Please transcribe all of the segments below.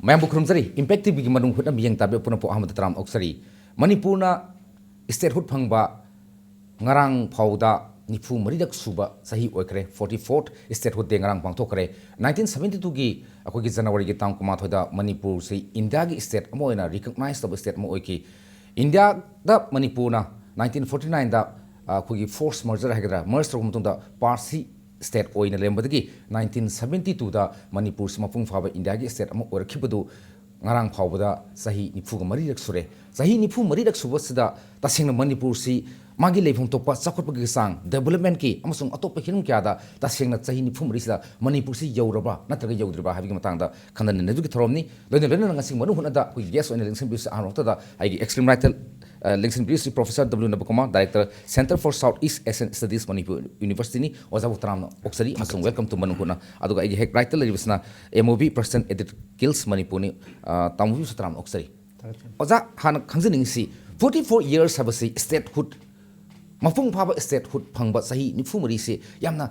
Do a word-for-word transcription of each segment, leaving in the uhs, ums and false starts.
ꯃꯌꯥꯝꯕꯨ ꯈꯨꯔꯨꯝꯖꯔꯤ꯫ Impact ꯇꯤꯚꯤꯒꯤ ꯃꯅꯨꯡ ꯍꯨꯠꯅ ꯃꯤꯠꯌꯦꯡ ꯇꯥꯕꯤꯕ ꯄꯨꯝꯅꯃꯛꯄꯨ ꯑꯍꯥꯟꯕꯗ ꯇꯔꯥꯝꯅ ꯑꯣꯛꯆꯔꯤ꯫ ꯃꯅꯤꯄꯨꯔꯅ statehood ꯐꯪꯕ ꯉꯔꯥꯡ ꯐꯥꯎꯗ ꯅꯤꯐꯨ ꯃꯔꯤꯔꯛ ꯁꯨꯕ ꯆꯍꯤ ꯑꯣꯏꯈ꯭ꯔꯦ꯫ Forty fourth statehood day ꯉꯔꯥꯡ ꯄꯥꯡꯊꯣꯛꯈ꯭ꯔꯦ꯫ Nineteen seventy twoꯒꯤ ꯑꯩꯈꯣꯏꯒꯤ ꯖꯅꯋꯥꯔꯤꯒꯤ ꯇꯥꯡ ꯀꯨꯟꯃꯥꯊꯣꯏꯗ ꯃꯅꯤꯄꯨꯔꯁꯤ ꯏꯟꯗꯤꯌꯥꯒꯤ state ꯑꯃ ꯑꯣꯏꯅ recognize ꯇꯧꯕ state ꯑꯃ ꯑꯣꯏꯈꯤ꯫ ꯏꯟꯗꯤꯌꯥꯗ ꯃꯅꯤꯄꯨꯔꯅ nineteen forty nineꯗ ꯑꯩꯈꯣꯏꯒꯤ force merger ꯍꯥꯏꯒꯗ꯭ꯔꯥ, merge ꯇꯧꯔꯕ ꯃꯇꯨꯡꯗ ꯄꯥꯔꯁꯤ state ꯑꯣꯏꯅ ꯂꯩꯔꯝꯕꯗꯒꯤ nineteen seventy twoꯗ ꯃꯅꯤꯄꯨꯔꯁꯤ ꯃꯄꯨꯡ ꯐꯥꯕ ꯏꯟꯗꯤꯌꯥꯒꯤ state ꯑꯃ ꯑꯣꯏꯔꯛꯈꯤꯕꯗꯨ ꯉꯔꯥꯡ ꯐꯥꯎꯕꯗ ꯆꯍꯤ ꯅꯤꯐꯨꯒ ꯃꯔꯤꯔꯛ ꯁꯨꯔꯦ꯫ ꯆꯍꯤ ꯅꯤꯐꯨ ꯃꯔꯤꯔꯛ ꯁꯨꯕꯁꯤꯗ ꯇꯁꯦꯡꯅ ꯃꯅꯤꯄꯨꯔꯁꯤ ꯃꯥꯒꯤ ꯂꯩꯐꯝ ꯊꯣꯛꯄ ꯆꯥꯎꯈꯠꯄꯒꯤ ꯆꯥꯡ, developmentꯀꯤ ꯑꯃꯁꯨꯡ ꯑꯇꯣꯞꯄ ꯍꯤꯔꯝ ꯀꯌꯥꯗ ꯇꯁꯦꯡꯅ ꯆꯍꯤ ꯅꯤꯐꯨ ꯃꯔꯤꯁꯤꯗ ꯃꯅꯤꯄꯨꯔꯁꯤ ꯌꯧꯔꯕ꯭ꯔꯥ ꯅꯠꯇ꯭ꯔꯒ ꯌꯧꯗ꯭ꯔꯤꯕ꯭ꯔꯥ ꯍꯥꯏꯕꯒꯤ ꯃꯇꯥꯡꯗ ꯈꯟꯅ ꯅꯩꯅꯕꯒꯤ ꯊꯧꯔꯝꯅꯤ꯫ ꯂꯣꯏꯅ ꯂꯣꯏꯅꯅ ꯉꯁꯤ ꯃꯅꯨꯡ ꯍꯨꯠꯅꯗ ꯑꯩꯈꯣꯏꯒꯤ guest ꯑꯣꯏꯅ ꯂꯦꯡꯁꯤꯟꯕꯤꯔꯤꯁꯤ ꯑꯍꯥꯟꯕ ꯃꯛꯇꯗ ꯑꯩꯒꯤ extreme rightꯇ, ꯑ, ꯂꯦꯡꯁꯤꯟꯕꯤꯔꯤꯁꯤ Professor W ꯅꯕꯀꯨꯃꯥꯔ, Director, Centre for South East Asian Studies, Manipur Universityꯅꯤ꯫ ꯑꯣꯖꯥꯕꯨ ꯇꯔꯥꯝꯅ ꯑꯣꯛꯆꯔꯤ ꯑꯃꯁꯨꯡ welcome to ꯃꯅꯨꯡ ꯍꯨꯠꯅ꯫ ꯑꯗꯨꯒ ꯑꯩꯒꯤ ꯍꯦꯛ rightꯇ ꯂꯩꯔꯤꯕꯁꯤꯅ MOB, President, Edit Guilds Manipurꯅꯤ꯫ ꯑ, ꯇꯥꯃꯣꯕꯨꯁꯨ ꯇꯔꯥꯝꯅ ꯑꯣꯛꯆꯔꯤ꯫ ꯊꯥꯒꯠꯆꯔꯤ꯫ ꯑꯣꯖꯥ, ꯍꯥꯟꯅ ꯈꯪꯖꯅꯤꯡꯉꯤꯁꯤ, forty four years ꯍꯥꯏꯕꯁꯤ statehood, ꯃꯄꯨꯡ ꯐꯥꯕ statehood ꯐꯪꯕ ꯆꯍꯤ ꯅꯤꯐꯨ ꯃꯔꯤꯁꯤ ꯌꯥꯝꯅ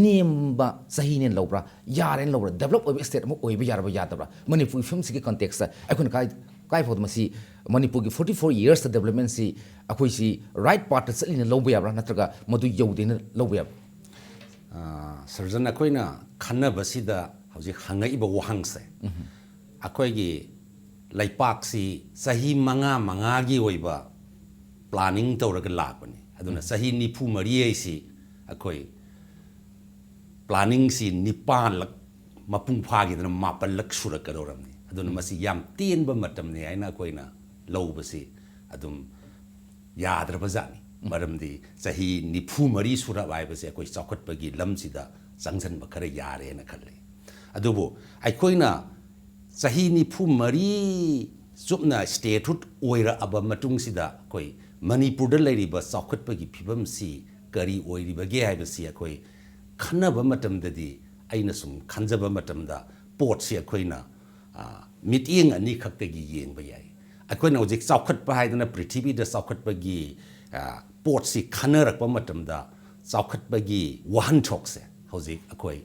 ꯅꯦꯝꯕ ꯆꯍꯤꯅꯦꯅ ꯂꯧꯕ꯭ꯔꯥ, ꯌꯥꯔꯦꯅ ꯂꯧꯕ꯭ꯔꯥ, develop ꯑꯣꯏꯕ state ꯑꯃ ꯑꯣꯏꯕ ꯌꯥꯔꯕ ꯌꯥꯗꯕ꯭ꯔꯥ? ꯃꯅꯤꯄꯨꯔꯒꯤ ꯐꯤꯕꯝꯁꯤꯒꯤ contextꯇ ꯑꯩꯈꯣꯏꯅ ꯀꯥꯏ, ꯀꯥꯏ ꯐꯥꯎꯗ ꯃꯁꯤ ꯃꯅꯤꯄꯨꯔꯒꯤ forty four yearsꯇ developmentꯁꯤ ꯑꯩꯈꯣꯏꯁꯤ right pathꯇ ꯆꯠꯂꯤꯅ ꯂꯧꯕ ꯌꯥꯕ꯭ꯔꯥ, ꯅꯠꯇ꯭ꯔꯒ ꯃꯗꯨ ꯌꯧꯗꯦꯅ ꯂꯧꯕ ꯌꯥꯕ꯭ꯔꯥ? ꯑ, ꯁꯔꯖꯟ, ꯑꯩꯈꯣꯏꯅ ꯈꯟꯅꯕꯁꯤꯗ ꯍꯧꯖꯤꯛ ꯍꯪꯉꯛꯏꯕ ꯋꯥꯍꯪꯁꯦ, ꯑꯩꯈꯣꯏꯒꯤ ꯂꯩꯄꯥꯛꯁꯤ ꯆꯍꯤ ꯃꯉꯥ ꯃꯉꯥꯒꯤ ꯑꯣꯏꯕ planning ꯇꯧꯔꯒ ꯂꯥꯛꯄꯅꯤ꯫ ꯑꯗꯨꯅ ꯆꯍꯤ ꯅꯤꯐꯨ ꯃꯔꯤ ꯍꯥꯏꯁꯤ ꯑꯩꯈꯣꯏ planningꯁꯤ ꯅꯤꯄꯥꯟꯂꯛ ꯃꯄꯨꯡ ꯐꯥꯈꯤꯗꯅ ꯃꯥꯄꯜꯂꯛ ꯁꯨꯔꯛꯀꯗꯧꯔꯕꯅꯤ꯫ ꯑꯗꯨꯅ ꯃꯁꯤ ꯌꯥꯝ ꯇꯦꯟꯕ ꯃꯇꯝꯅꯤ ꯍꯥꯏꯅ ꯑꯩꯈꯣꯏꯅ ꯂꯧꯕꯁꯤ ꯑꯗꯨꯝ ꯌꯥꯗ꯭ꯔꯕ ꯖꯥꯠꯅꯤ꯫ ꯃꯔꯝꯗꯤ ꯆꯍꯤ ꯅꯤꯐꯨ ꯃꯔꯤ ꯁꯨꯔꯛ ꯍꯥꯏꯕꯁꯦ ꯑꯩꯈꯣꯏ ꯆꯥꯎꯈꯠꯄꯒꯤ ꯂꯝꯁꯤꯗ ꯆꯪꯁꯤꯟꯕ ꯈꯔ ꯌꯥꯔꯦꯅ ꯈꯜꯂꯤ꯫ ꯑꯗꯨꯕꯨ ꯑꯩꯈꯣꯏꯅ ꯆꯍꯤ ꯅꯤꯐꯨ ꯃꯔꯤ ꯆꯨꯞꯅ statehood ꯑꯣꯏꯔꯛꯑꯕ ꯃꯇꯨꯡꯁꯤꯗ ꯑꯩꯈꯣꯏ ꯃꯅꯤꯄꯨꯔꯗ ꯂꯩꯔꯤꯕ ꯆꯥꯎꯈꯠꯄꯒꯤ ꯐꯤꯕꯝꯁꯤ ꯀꯔꯤ ꯑꯣꯏꯔꯤꯕꯒꯦ ꯍꯥꯏꯕꯁꯤ ꯑꯩꯈꯣꯏ ꯈꯟꯅꯕ ꯃꯇꯝꯗꯗꯤ, ꯑꯩꯅ ꯁꯨꯝ ꯈꯟꯖꯕ ꯃꯇꯝꯗ, ꯄꯣꯠꯁꯤ ꯑꯩꯈꯣꯏꯅ, ꯑ, ꯃꯤꯠꯌꯦꯡ ꯑꯅꯤꯈꯛꯇꯒꯤ ꯌꯦꯡꯕ ꯌꯥꯏ꯫ ꯑꯩꯈꯣꯏꯅ ꯍꯧꯖꯤꯛ ꯆꯥꯎꯈꯠꯄ ꯍꯥꯏꯗꯅ ꯄ꯭ꯔꯤꯊꯤꯕꯤꯗ ꯆꯥꯎꯈꯠꯄꯒꯤ, ꯑ, ꯄꯣꯠꯁꯤ ꯈꯟꯅꯔꯛꯄ ꯃꯇꯝꯗ, ꯆꯥꯎꯈꯠꯄꯒꯤ ꯋꯥꯍꯟꯊꯣꯛꯁꯦ ꯍꯧꯖꯤꯛ ꯑꯩꯈꯣꯏ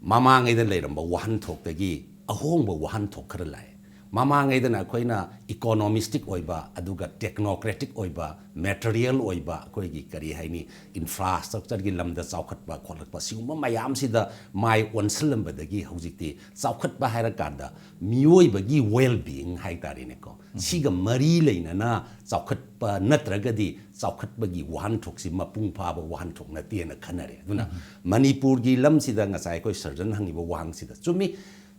ꯃꯃꯥꯡꯉꯩꯗ ꯂꯩꯔꯝꯕ ꯋꯥꯍꯟꯊꯣꯛꯇꯒꯤ ꯑꯍꯣꯡꯕ ꯋꯥꯍꯟꯊꯣꯛ ꯈꯔ ꯂꯥꯛꯑꯦ꯫ ꯃꯃꯥꯡꯉꯩꯗꯅ ꯑꯩꯈꯣꯏꯅ ꯏꯀꯣꯅꯣꯃꯤꯁꯇꯤꯛ ꯑꯣꯏꯕ, ꯑꯗꯨꯒ ꯇꯦꯛꯅꯣꯀ꯭ꯔꯦꯇꯤꯛ ꯑꯣꯏꯕ, ꯃꯦꯇꯔꯤꯌꯦꯜ ꯑꯣꯏꯕ, ꯑꯩꯈꯣꯏꯒꯤ ꯀꯔꯤ ꯍꯥꯏꯅꯤ, ꯏꯟꯐ꯭ꯔꯥꯁ꯭ꯇ꯭ꯔꯛꯆꯔꯒꯤ ꯂꯝꯗ ꯆꯥꯎꯈꯠꯄ ꯈꯣꯠꯂꯛꯄ, ꯁꯤꯒꯨꯝꯕ ꯃꯌꯥꯝꯁꯤꯗ ꯃꯥꯏ ꯑꯣꯟꯁꯤꯜꯂꯝꯕꯗꯒꯤ ꯍꯧꯖꯤꯛꯇꯤ ꯆꯥꯎꯈꯠꯄ ꯍꯥꯏꯔꯀꯥꯟꯗ ꯃꯤꯑꯣꯏꯕꯒꯤ ꯋꯦꯜ ꯕꯤꯌꯤꯡ ꯍꯥꯏ ꯇꯥꯔꯦꯅꯦꯀꯣ, ꯁꯤꯒ ꯃꯔꯤ ꯂꯩꯅꯅ ꯆꯥꯎꯈꯠꯄ ꯅꯠꯇ꯭ꯔꯒꯗꯤ ꯆꯥꯎꯈꯠꯄꯒꯤ ꯋꯥꯍꯟꯊꯣꯛꯁꯤ ꯃꯄꯨꯡ ꯐꯥꯕ ꯋꯥꯍꯟꯊꯣꯛ ꯅꯠꯇꯦꯅ ꯈꯟꯅꯔꯦ꯫ ꯑꯗꯨꯅ ꯃꯅꯤꯄꯨꯔꯒꯤ ꯂꯝꯁꯤꯗ ꯉꯁꯥꯏ ꯑꯩꯈꯣꯏ ꯁꯔꯖꯟ ꯍꯪꯉꯤꯕ ꯋꯥꯍꯪꯁꯤꯗ ꯆꯨꯝꯃꯤ,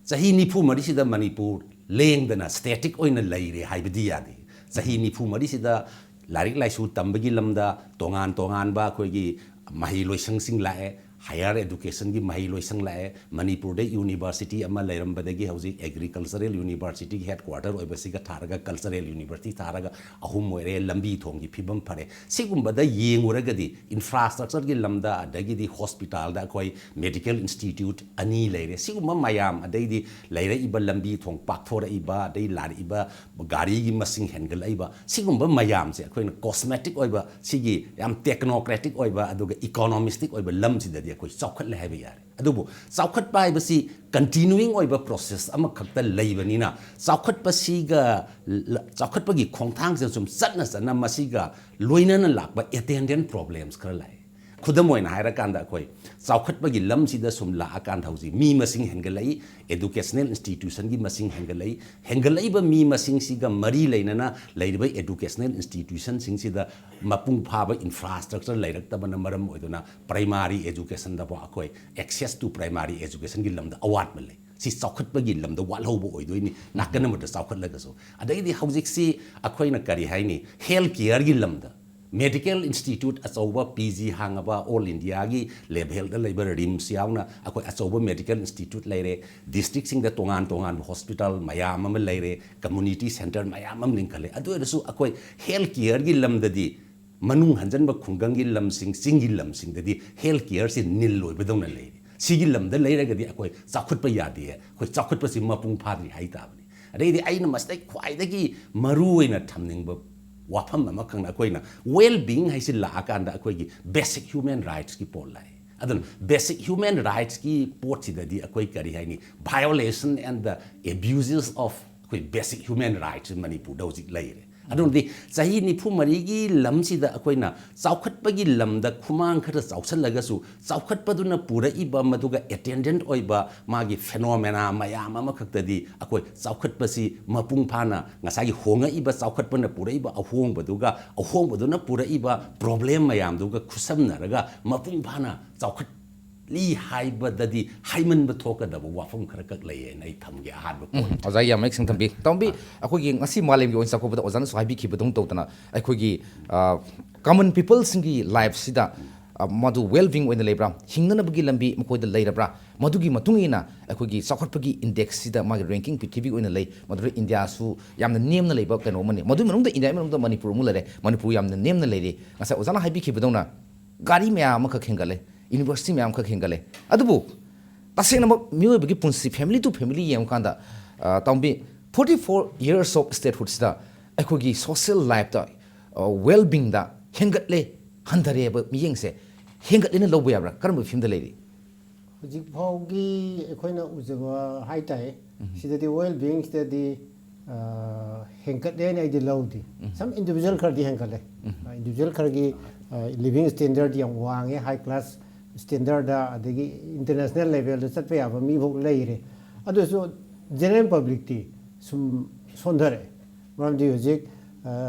ꯆꯍꯤ ꯅꯤꯐꯨ ꯃꯔꯤꯁꯤꯗ ꯃꯅꯤꯄꯨꯔ ꯂꯦꯡꯗꯅ ꯁ꯭ꯇꯦꯇꯤꯛ ꯑꯣꯏꯅ ꯂꯩꯔꯦ ꯍꯥꯏꯕꯗꯤ ꯌꯥꯗꯦ꯫ ꯆꯍꯤ ꯅꯤꯐꯨ ꯃꯔꯤꯁꯤꯗ ꯂꯥꯏꯔꯤꯛ ꯂꯥꯏꯁꯨ ꯇꯝꯕꯒꯤ ꯂꯝꯗ ꯇꯣꯉꯥꯟ ꯇꯣꯉꯥꯟꯕ ꯑꯩꯈꯣꯏꯒꯤ ꯃꯍꯩ ꯂꯣꯏꯁꯪꯁꯤꯡ ꯂꯥꯛꯑꯦ, ꯍꯥꯌꯔ ꯑꯦꯗꯨꯀꯦꯁꯟꯒꯤ ꯃꯍꯩ ꯂꯣꯏꯁꯪ ꯂꯥꯛꯑꯦ꯫ ꯃꯅꯤꯄꯨꯔꯗ ꯌꯨꯅꯤꯚꯔꯁꯤꯇꯤ ꯑꯃ ꯂꯩꯔꯝꯕꯗꯒꯤ ꯍꯧꯖꯤꯛ ꯑꯦꯒ꯭ꯔꯤꯀꯜꯆꯔꯦꯜ ꯌꯨꯅꯤꯚꯔꯁꯤꯇꯤꯒꯤ ꯍꯦꯗ ꯀ꯭ꯋꯥꯔꯇꯔ ꯑꯣꯏꯕꯁꯤꯒ ꯊꯥꯔꯒ ꯀꯜꯆꯔꯦꯜ ꯌꯨꯅꯤꯚꯔꯁꯤꯇꯤ ꯊꯥꯔꯒ ꯑꯍꯨꯝ ꯑꯣꯏꯔꯦ꯫ ꯂꯝꯕꯤ ꯊꯣꯡꯒꯤ ꯐꯤꯕꯝ ꯐꯔꯦ꯫ ꯁꯤꯒꯨꯝꯕꯗ ꯌꯦꯡꯉꯨꯔꯒꯗꯤ ꯏꯟꯐ꯭ꯔꯥꯁ꯭ꯇ꯭ꯔꯛꯆꯔꯒꯤ ꯂꯝꯗ, ꯑꯗꯒꯤꯗꯤ ꯍꯣꯁꯄꯤꯇꯥꯜꯗ ꯑꯩꯈꯣꯏ ꯃꯦꯗꯤꯀꯦꯜ ꯏꯟꯁꯇꯤꯇ꯭ꯌꯨꯠ ꯑꯅꯤ ꯂꯩꯔꯦ꯫ ꯁꯤꯒꯨꯝꯕ ꯃꯌꯥꯝ, ꯑꯗꯩꯗꯤ ꯂꯩꯔꯛꯏꯕ ꯂꯝꯕꯤ ꯊꯣꯡ ꯄꯥꯛꯊꯣꯔꯛꯏꯕ, ꯑꯗꯩ ꯂꯥꯛꯏꯕ ꯒꯥꯔꯤꯒꯤ ꯃꯁꯤꯡ ꯍꯦꯟꯒꯠꯂꯛꯏꯕ, ꯁꯤꯒꯨꯝꯕ ꯃꯌꯥꯝꯁꯦ ꯑꯩꯈꯣꯏꯅ ꯀꯣꯁꯃꯦꯇꯤꯛ ꯑꯣꯏꯕ, ꯁꯤꯒꯤ ꯌꯥꯝ ꯇꯦꯛꯅꯣꯀ꯭ꯔꯦꯇꯤꯛ ꯑꯣꯏꯕ ꯑꯗꯨꯒ ꯏꯀꯣꯅꯣꯃꯤꯁꯇꯤꯛ ꯑꯣꯏꯕ ꯂꯝꯁꯤꯗꯗꯤ ꯑꯩꯈꯣꯏ ꯆꯥꯎꯈꯠꯂꯦ ꯍꯥꯏꯕ ꯌꯥꯔꯦ꯫ ꯑꯗꯨꯕꯨ ꯆꯥꯎꯈꯠꯄ ꯍꯥꯏꯕꯁꯤ ꯀꯟꯇꯤꯅ꯭ꯌꯨꯋꯤꯡ ꯑꯣꯏꯕ ꯄ꯭ꯔꯣꯁꯦꯁ ꯑꯃꯈꯛꯇ ꯂꯩꯕꯅꯤꯅ, ꯆꯥꯎꯈꯠꯄꯁꯤꯒ ꯂ-, ꯆꯥꯎꯈꯠꯄꯒꯤ ꯈꯣꯡꯊꯥꯡꯁꯤꯗ ꯁꯨꯝ ꯆꯠꯅ ꯆꯠꯅ ꯃꯁꯤꯒ ꯂꯣꯏꯅꯅ ꯂꯥꯛꯄ ꯑꯦꯇꯦꯟꯗꯦꯟ ꯄ꯭ꯔꯣꯕ꯭ꯂꯦꯝꯁ ꯈꯔ ꯂꯥꯛꯑꯦ꯫ ꯈꯨꯗꯝ ꯑꯣꯏꯅ ꯍꯥꯏꯔꯀꯥꯟꯗ, ꯑꯩꯈꯣꯏ ꯆꯥꯎꯈꯠꯄꯒꯤ ꯂꯝꯁꯤꯗ ꯁꯨꯝ ꯂꯥꯛꯑꯀꯥꯟꯗ ꯍꯧꯖꯤꯛ ꯃꯤ ꯃꯁꯤꯡ ꯍꯦꯟꯒꯠꯂꯛꯏ, ꯑꯦꯗꯨꯀꯦꯁꯅꯦꯜ ꯏꯟꯁꯇꯤꯇ꯭ꯌꯨꯁꯟꯒꯤ ꯃꯁꯤꯡ ꯍꯦꯟꯒꯠꯂꯛꯏ꯫ ꯍꯦꯟꯒꯠꯂꯛꯏꯕ ꯃꯤ ꯃꯁꯤꯡꯁꯤꯒ ꯃꯔꯤ ꯂꯩꯅꯅ ꯂꯩꯔꯤꯕ ꯑꯦꯗꯨꯀꯦꯁꯅꯦꯜ ꯏꯟꯁꯇꯤꯇ꯭ꯌꯨꯁꯟꯁꯤꯡꯁꯤꯗ ꯃꯄꯨꯡ ꯐꯥꯕ ꯏꯟꯐ꯭ꯔꯥꯁ꯭ꯇ꯭ꯔꯛꯆꯔ ꯂꯩꯔꯛꯇꯕꯅ ꯃꯔꯝ ꯑꯣꯏꯗꯨꯅ ꯄ꯭ꯔꯥꯏꯃꯥꯔꯤ ꯑꯦꯖꯨꯀꯦꯁꯟꯗꯐꯥꯎ ꯑꯩꯈꯣꯏ access to primary educationꯒꯤ ꯂꯝꯗ ꯑꯋꯥꯠꯄ ꯂꯩ꯫ ꯁꯤ ꯆꯥꯎꯈꯠꯄꯒꯤ ꯂꯝꯗ ꯋꯥꯠꯍꯧꯕ ꯑꯣꯏꯗꯣꯏꯅꯤ, ꯅꯥꯀꯟ ꯑꯃꯗ ꯆꯥꯎꯈꯠꯂꯒꯁꯨ꯫ ꯑꯗꯩꯗꯤ ꯍꯧꯖꯤꯛꯁꯤ ꯑꯩꯈꯣꯏꯅ ꯀꯔꯤ ꯍꯥꯏꯅꯤ, ꯍꯦꯜꯊ ꯀꯤꯌꯔꯒꯤ ꯂꯝꯗ ꯃꯦꯗꯤꯀꯦꯜ ꯏꯟꯁꯇꯤꯇ꯭ꯌꯨꯠ ꯑꯆꯧꯕ, ꯄꯤ ꯖꯤ ꯍꯥꯡꯉꯕ, ꯑꯣꯜ ꯏꯟꯗꯤꯌꯥꯒꯤ ꯂꯦꯚꯦꯜꯗ ꯂꯩꯕ ꯔꯤꯝꯁ ꯌꯥꯎꯅ ꯑꯩꯈꯣꯏ ꯑꯆꯧꯕ ꯃꯦꯗꯤꯀꯦꯜ ꯏꯟꯁꯇꯤꯇ꯭ꯌꯨꯠ ꯂꯩꯔꯦ꯫ ꯗꯤꯁꯇ꯭ꯔꯤꯛꯁꯤꯡꯗ ꯇꯣꯉꯥꯟ ꯇꯣꯉꯥꯟꯕ ꯍꯣꯁꯄꯤꯇꯥꯜ ꯃꯌꯥꯝ ꯑꯃ ꯂꯩꯔꯦ, ꯀꯝꯃꯨꯅꯤꯇꯤ ꯁꯦꯟꯇꯔ ꯃꯌꯥꯝ ꯑꯃ ꯂꯤꯡꯈꯠꯂꯦ꯫ ꯑꯗꯨ ꯑꯣꯏꯔꯁꯨ ꯑꯩꯈꯣꯏ ꯍꯦꯜꯊ ꯀꯤꯌꯔꯒꯤ ꯂꯝꯗꯗꯤ ꯃꯅꯨꯡ ꯍꯟꯖꯟꯕ ꯈꯨꯡꯒꯪꯒꯤ ꯂꯝꯁꯤꯡ, ꯆꯤꯡꯒꯤ ꯂꯝꯁꯤꯡꯗꯗꯤ ꯍꯦꯜꯊ ꯀꯤꯌꯔꯁꯤ ꯅꯤꯜ ꯑꯣꯏꯕꯗꯧꯅ ꯂꯩꯔꯤ꯫ ꯁꯤꯒꯤ ꯂꯝꯗ ꯂꯩꯔꯒꯗꯤ ꯑꯩꯈꯣꯏ ꯆꯥꯎꯈꯠꯄ ꯌꯥꯗꯦ, ꯑꯩꯈꯣꯏ ꯆꯥꯎꯈꯠꯄꯁꯤ ꯃꯄꯨꯡ ꯐꯥꯗ꯭ꯔꯤ ꯍꯥꯏ ꯇꯥꯕꯅꯤ꯫ ꯑꯗꯩꯗꯤ ꯑꯩꯅ ꯃꯁꯤꯗꯩ ꯈ꯭ꯋꯥꯏꯗꯒꯤ ꯃꯔꯨ ꯑꯣꯏꯅ ꯊꯝꯅꯤꯡꯕ ꯋꯥꯐꯝ ꯑꯃꯈꯛꯅ, ꯑꯩꯈꯣꯏꯅ ꯋꯦꯜ ꯕꯤꯌꯤꯡ ꯍꯥꯏꯁꯤ ꯂꯥꯛꯑꯀꯥꯟꯗ ꯑꯩꯈꯣꯏꯒꯤ ꯕꯦꯁꯤꯛ ꯍ꯭ꯌꯨꯃꯦꯟ ꯔꯥꯏꯠꯁꯀꯤ ꯄꯣꯠ ꯂꯥꯛꯑꯦ꯫ ꯑꯗꯨꯅ basic human rightsꯀꯤ ꯄꯣꯠꯁꯤꯗꯗꯤ ꯑꯩꯈꯣꯏ ꯀꯔꯤ ꯍꯥꯏꯅꯤ, violation and the abuses of ꯑꯩꯈꯣꯏ basic human rights ꯃꯅꯤꯄꯨꯔꯗ ꯍꯧꯖꯤꯛ ꯂꯩꯔꯦ꯫ ꯑꯗꯨꯅꯗꯤ ꯆꯍꯤ ꯅꯤꯐꯨ ꯃꯔꯤꯒꯤ ꯂꯝꯁꯤꯗ ꯑꯩꯈꯣꯏꯅ ꯆꯥꯎꯈꯠꯄꯒꯤ ꯂꯝꯗ ꯈꯨꯃꯥꯡ ꯈꯔ ꯆꯥꯎꯁꯜꯂꯒꯁꯨ, ꯆꯥꯎꯈꯠꯄꯗꯨꯅ ꯄꯨꯔꯛꯏꯕ ꯃꯗꯨꯒ attendant ꯑꯣꯏꯕ ꯃꯥꯒꯤ phenomena ꯃꯌꯥꯝ ꯑꯃꯈꯛꯇꯗꯤ ꯑꯩꯈꯣꯏ ꯆꯥꯎꯈꯠꯄꯁꯤ ꯃꯄꯨꯡ ꯐꯥꯅ ꯉꯁꯥꯏꯒꯤ ꯍꯣꯡꯉꯛꯏꯕ ꯆꯥꯎꯈꯠꯄꯅ ꯄꯨꯔꯛꯏꯕ ꯑꯍꯣꯡꯕꯗꯨꯒ, ꯑꯍꯣꯡꯕꯗꯨꯅ ꯄꯨꯔꯛꯏꯕ problem ꯃꯌꯥꯝꯗꯨꯒ ꯈꯨꯠꯁꯝꯅꯔꯒ ꯃꯄꯨꯡ ꯐꯥꯅ ꯆꯥꯎꯈꯠ ꯂꯤ ꯍꯥꯏꯕꯗꯗꯤ ꯍꯥꯏꯃꯟꯕ ꯊꯣꯛꯀꯗꯕ ꯋꯥꯐꯝ ꯈꯔꯈꯛ ꯂꯩꯌꯦꯅ ꯑꯩ ꯊꯝꯒꯦ, ꯑꯍꯥꯟꯕ point꯫ ꯑꯣꯖꯥ ꯌꯥꯝ ꯃꯌꯦꯛ ꯁꯦꯡꯅ ꯊꯝꯕꯤ꯫ ꯇꯥꯎꯕꯤ, ꯑꯩꯈꯣꯏꯒꯤ ꯉꯁꯤ ꯃꯥꯂꯦꯝꯒꯤ ꯑꯣꯏꯅ ꯆꯥꯎꯈꯠꯄꯗ ꯑꯣꯖꯥꯅꯁꯨ ꯍꯥꯏꯕꯤꯈꯤꯕꯗꯧ ꯇꯧꯗꯅ ꯑꯩꯈꯣꯏꯒꯤ common peopleꯁꯤꯡꯒꯤ lifeꯁꯤꯗ ꯃꯗꯨ well being ꯑꯣꯏꯅ ꯂꯩꯕ꯭ꯔꯥ, ꯍꯤꯡꯅꯅꯕꯒꯤ ꯂꯝꯕꯤ ꯃꯈꯣꯏꯗ ꯂꯩꯔꯕ꯭ꯔꯥ, ꯃꯗꯨꯒꯤ ꯃꯇꯨꯡ ꯏꯟꯅ ꯑꯩꯈꯣꯏꯒꯤ ꯆꯥꯎꯈꯠꯄꯒꯤ indexꯁꯤꯗ ꯃꯥꯒꯤ ranking ꯄ꯭ꯔꯤꯊꯤꯕꯤꯒꯤ ꯑꯣꯏꯅ ꯂꯩ꯫ ꯃꯗꯨꯗ ꯏꯟꯗꯤꯌꯥꯁꯨ ꯌꯥꯝꯅ ꯅꯦꯝꯅ ꯂꯩꯕ ꯀꯩꯅꯣ ꯑꯃꯅꯤ꯫ ꯃꯗꯨꯒꯤ ꯃꯅꯨꯡꯗ ꯏꯟꯗꯤꯌꯥꯒꯤ ꯃꯅꯨꯡꯗ ꯃꯅꯤꯄꯨꯔ ꯑꯃꯨꯛ ꯂꯩꯔꯦ꯫ ꯃꯅꯤꯄꯨꯔ ꯌꯥꯝꯅ ꯅꯦꯝꯅ ꯂꯩꯔꯤ꯫ ꯉꯁꯥꯏ ꯑꯣꯖꯥꯅ ꯍꯥꯏꯕꯤꯈꯤꯕꯗꯧꯅ ꯒꯥꯔꯤ ꯃꯌꯥꯝ ꯑꯃꯈꯛ ꯍꯦꯟꯒꯠꯂꯦ, university ꯃꯌꯥꯝ ꯑꯃꯈꯛ ꯍꯦꯟꯒꯠꯂꯦ꯫ ꯑꯗꯨꯕꯨ ꯇꯁꯦꯡꯅꯃꯛ ꯃꯤꯑꯣꯏꯕꯒꯤ ꯄꯨꯟꯁꯤ family to family ꯌꯦꯡꯕꯀꯥꯟꯗ, ꯇꯥꯎꯕꯤ, forty four years of statehoodꯁꯤꯗ ꯑꯩꯈꯣꯏꯒꯤ social lifeꯇ, well beingꯗ ꯍꯦꯟꯒꯠꯂꯦ, ꯍꯟꯊꯔꯦ ꯍꯥꯏꯕ ꯃꯤꯠꯌꯦꯡꯁꯦ ꯍꯦꯟꯒꯠꯂꯦꯅ ꯂꯧꯕ ꯌꯥꯕ꯭ꯔꯥ? ꯀꯔꯝꯕ ꯐꯤꯕꯝꯗ ꯂꯩꯔꯤ? ꯍꯧꯖꯤꯛ ꯐꯥꯎꯒꯤ ꯑꯩꯈꯣꯏꯅ ꯎꯖꯕ ꯍꯥꯏ ꯇꯥꯏ, ꯁꯤꯗꯗꯤ well beingꯁꯤꯗꯗꯤ ꯍꯦꯟꯒꯠꯂꯦꯅ ꯑꯩꯗꯤ ꯂꯧꯗꯦ꯫ Some individual ꯈꯔꯗꯤ ꯍꯦꯟꯒꯠꯂꯦ꯫ Individual ꯈꯔꯒꯤ living standard ꯌꯥꯝ ꯋꯥꯡꯉꯦ, high class standardꯗ, ꯑꯗꯒꯤ international levelꯗ ꯆꯠꯄ ꯌꯥꯕ ꯃꯤꯐꯥꯎ ꯂꯩꯔꯦ꯫ ꯑꯗꯨꯁꯨ general publicꯇꯤ ꯁꯨꯝ ꯁꯣꯟꯊꯔꯛꯑꯦ꯫ ꯃꯔꯝꯗꯤ ꯍꯧꯖꯤꯛ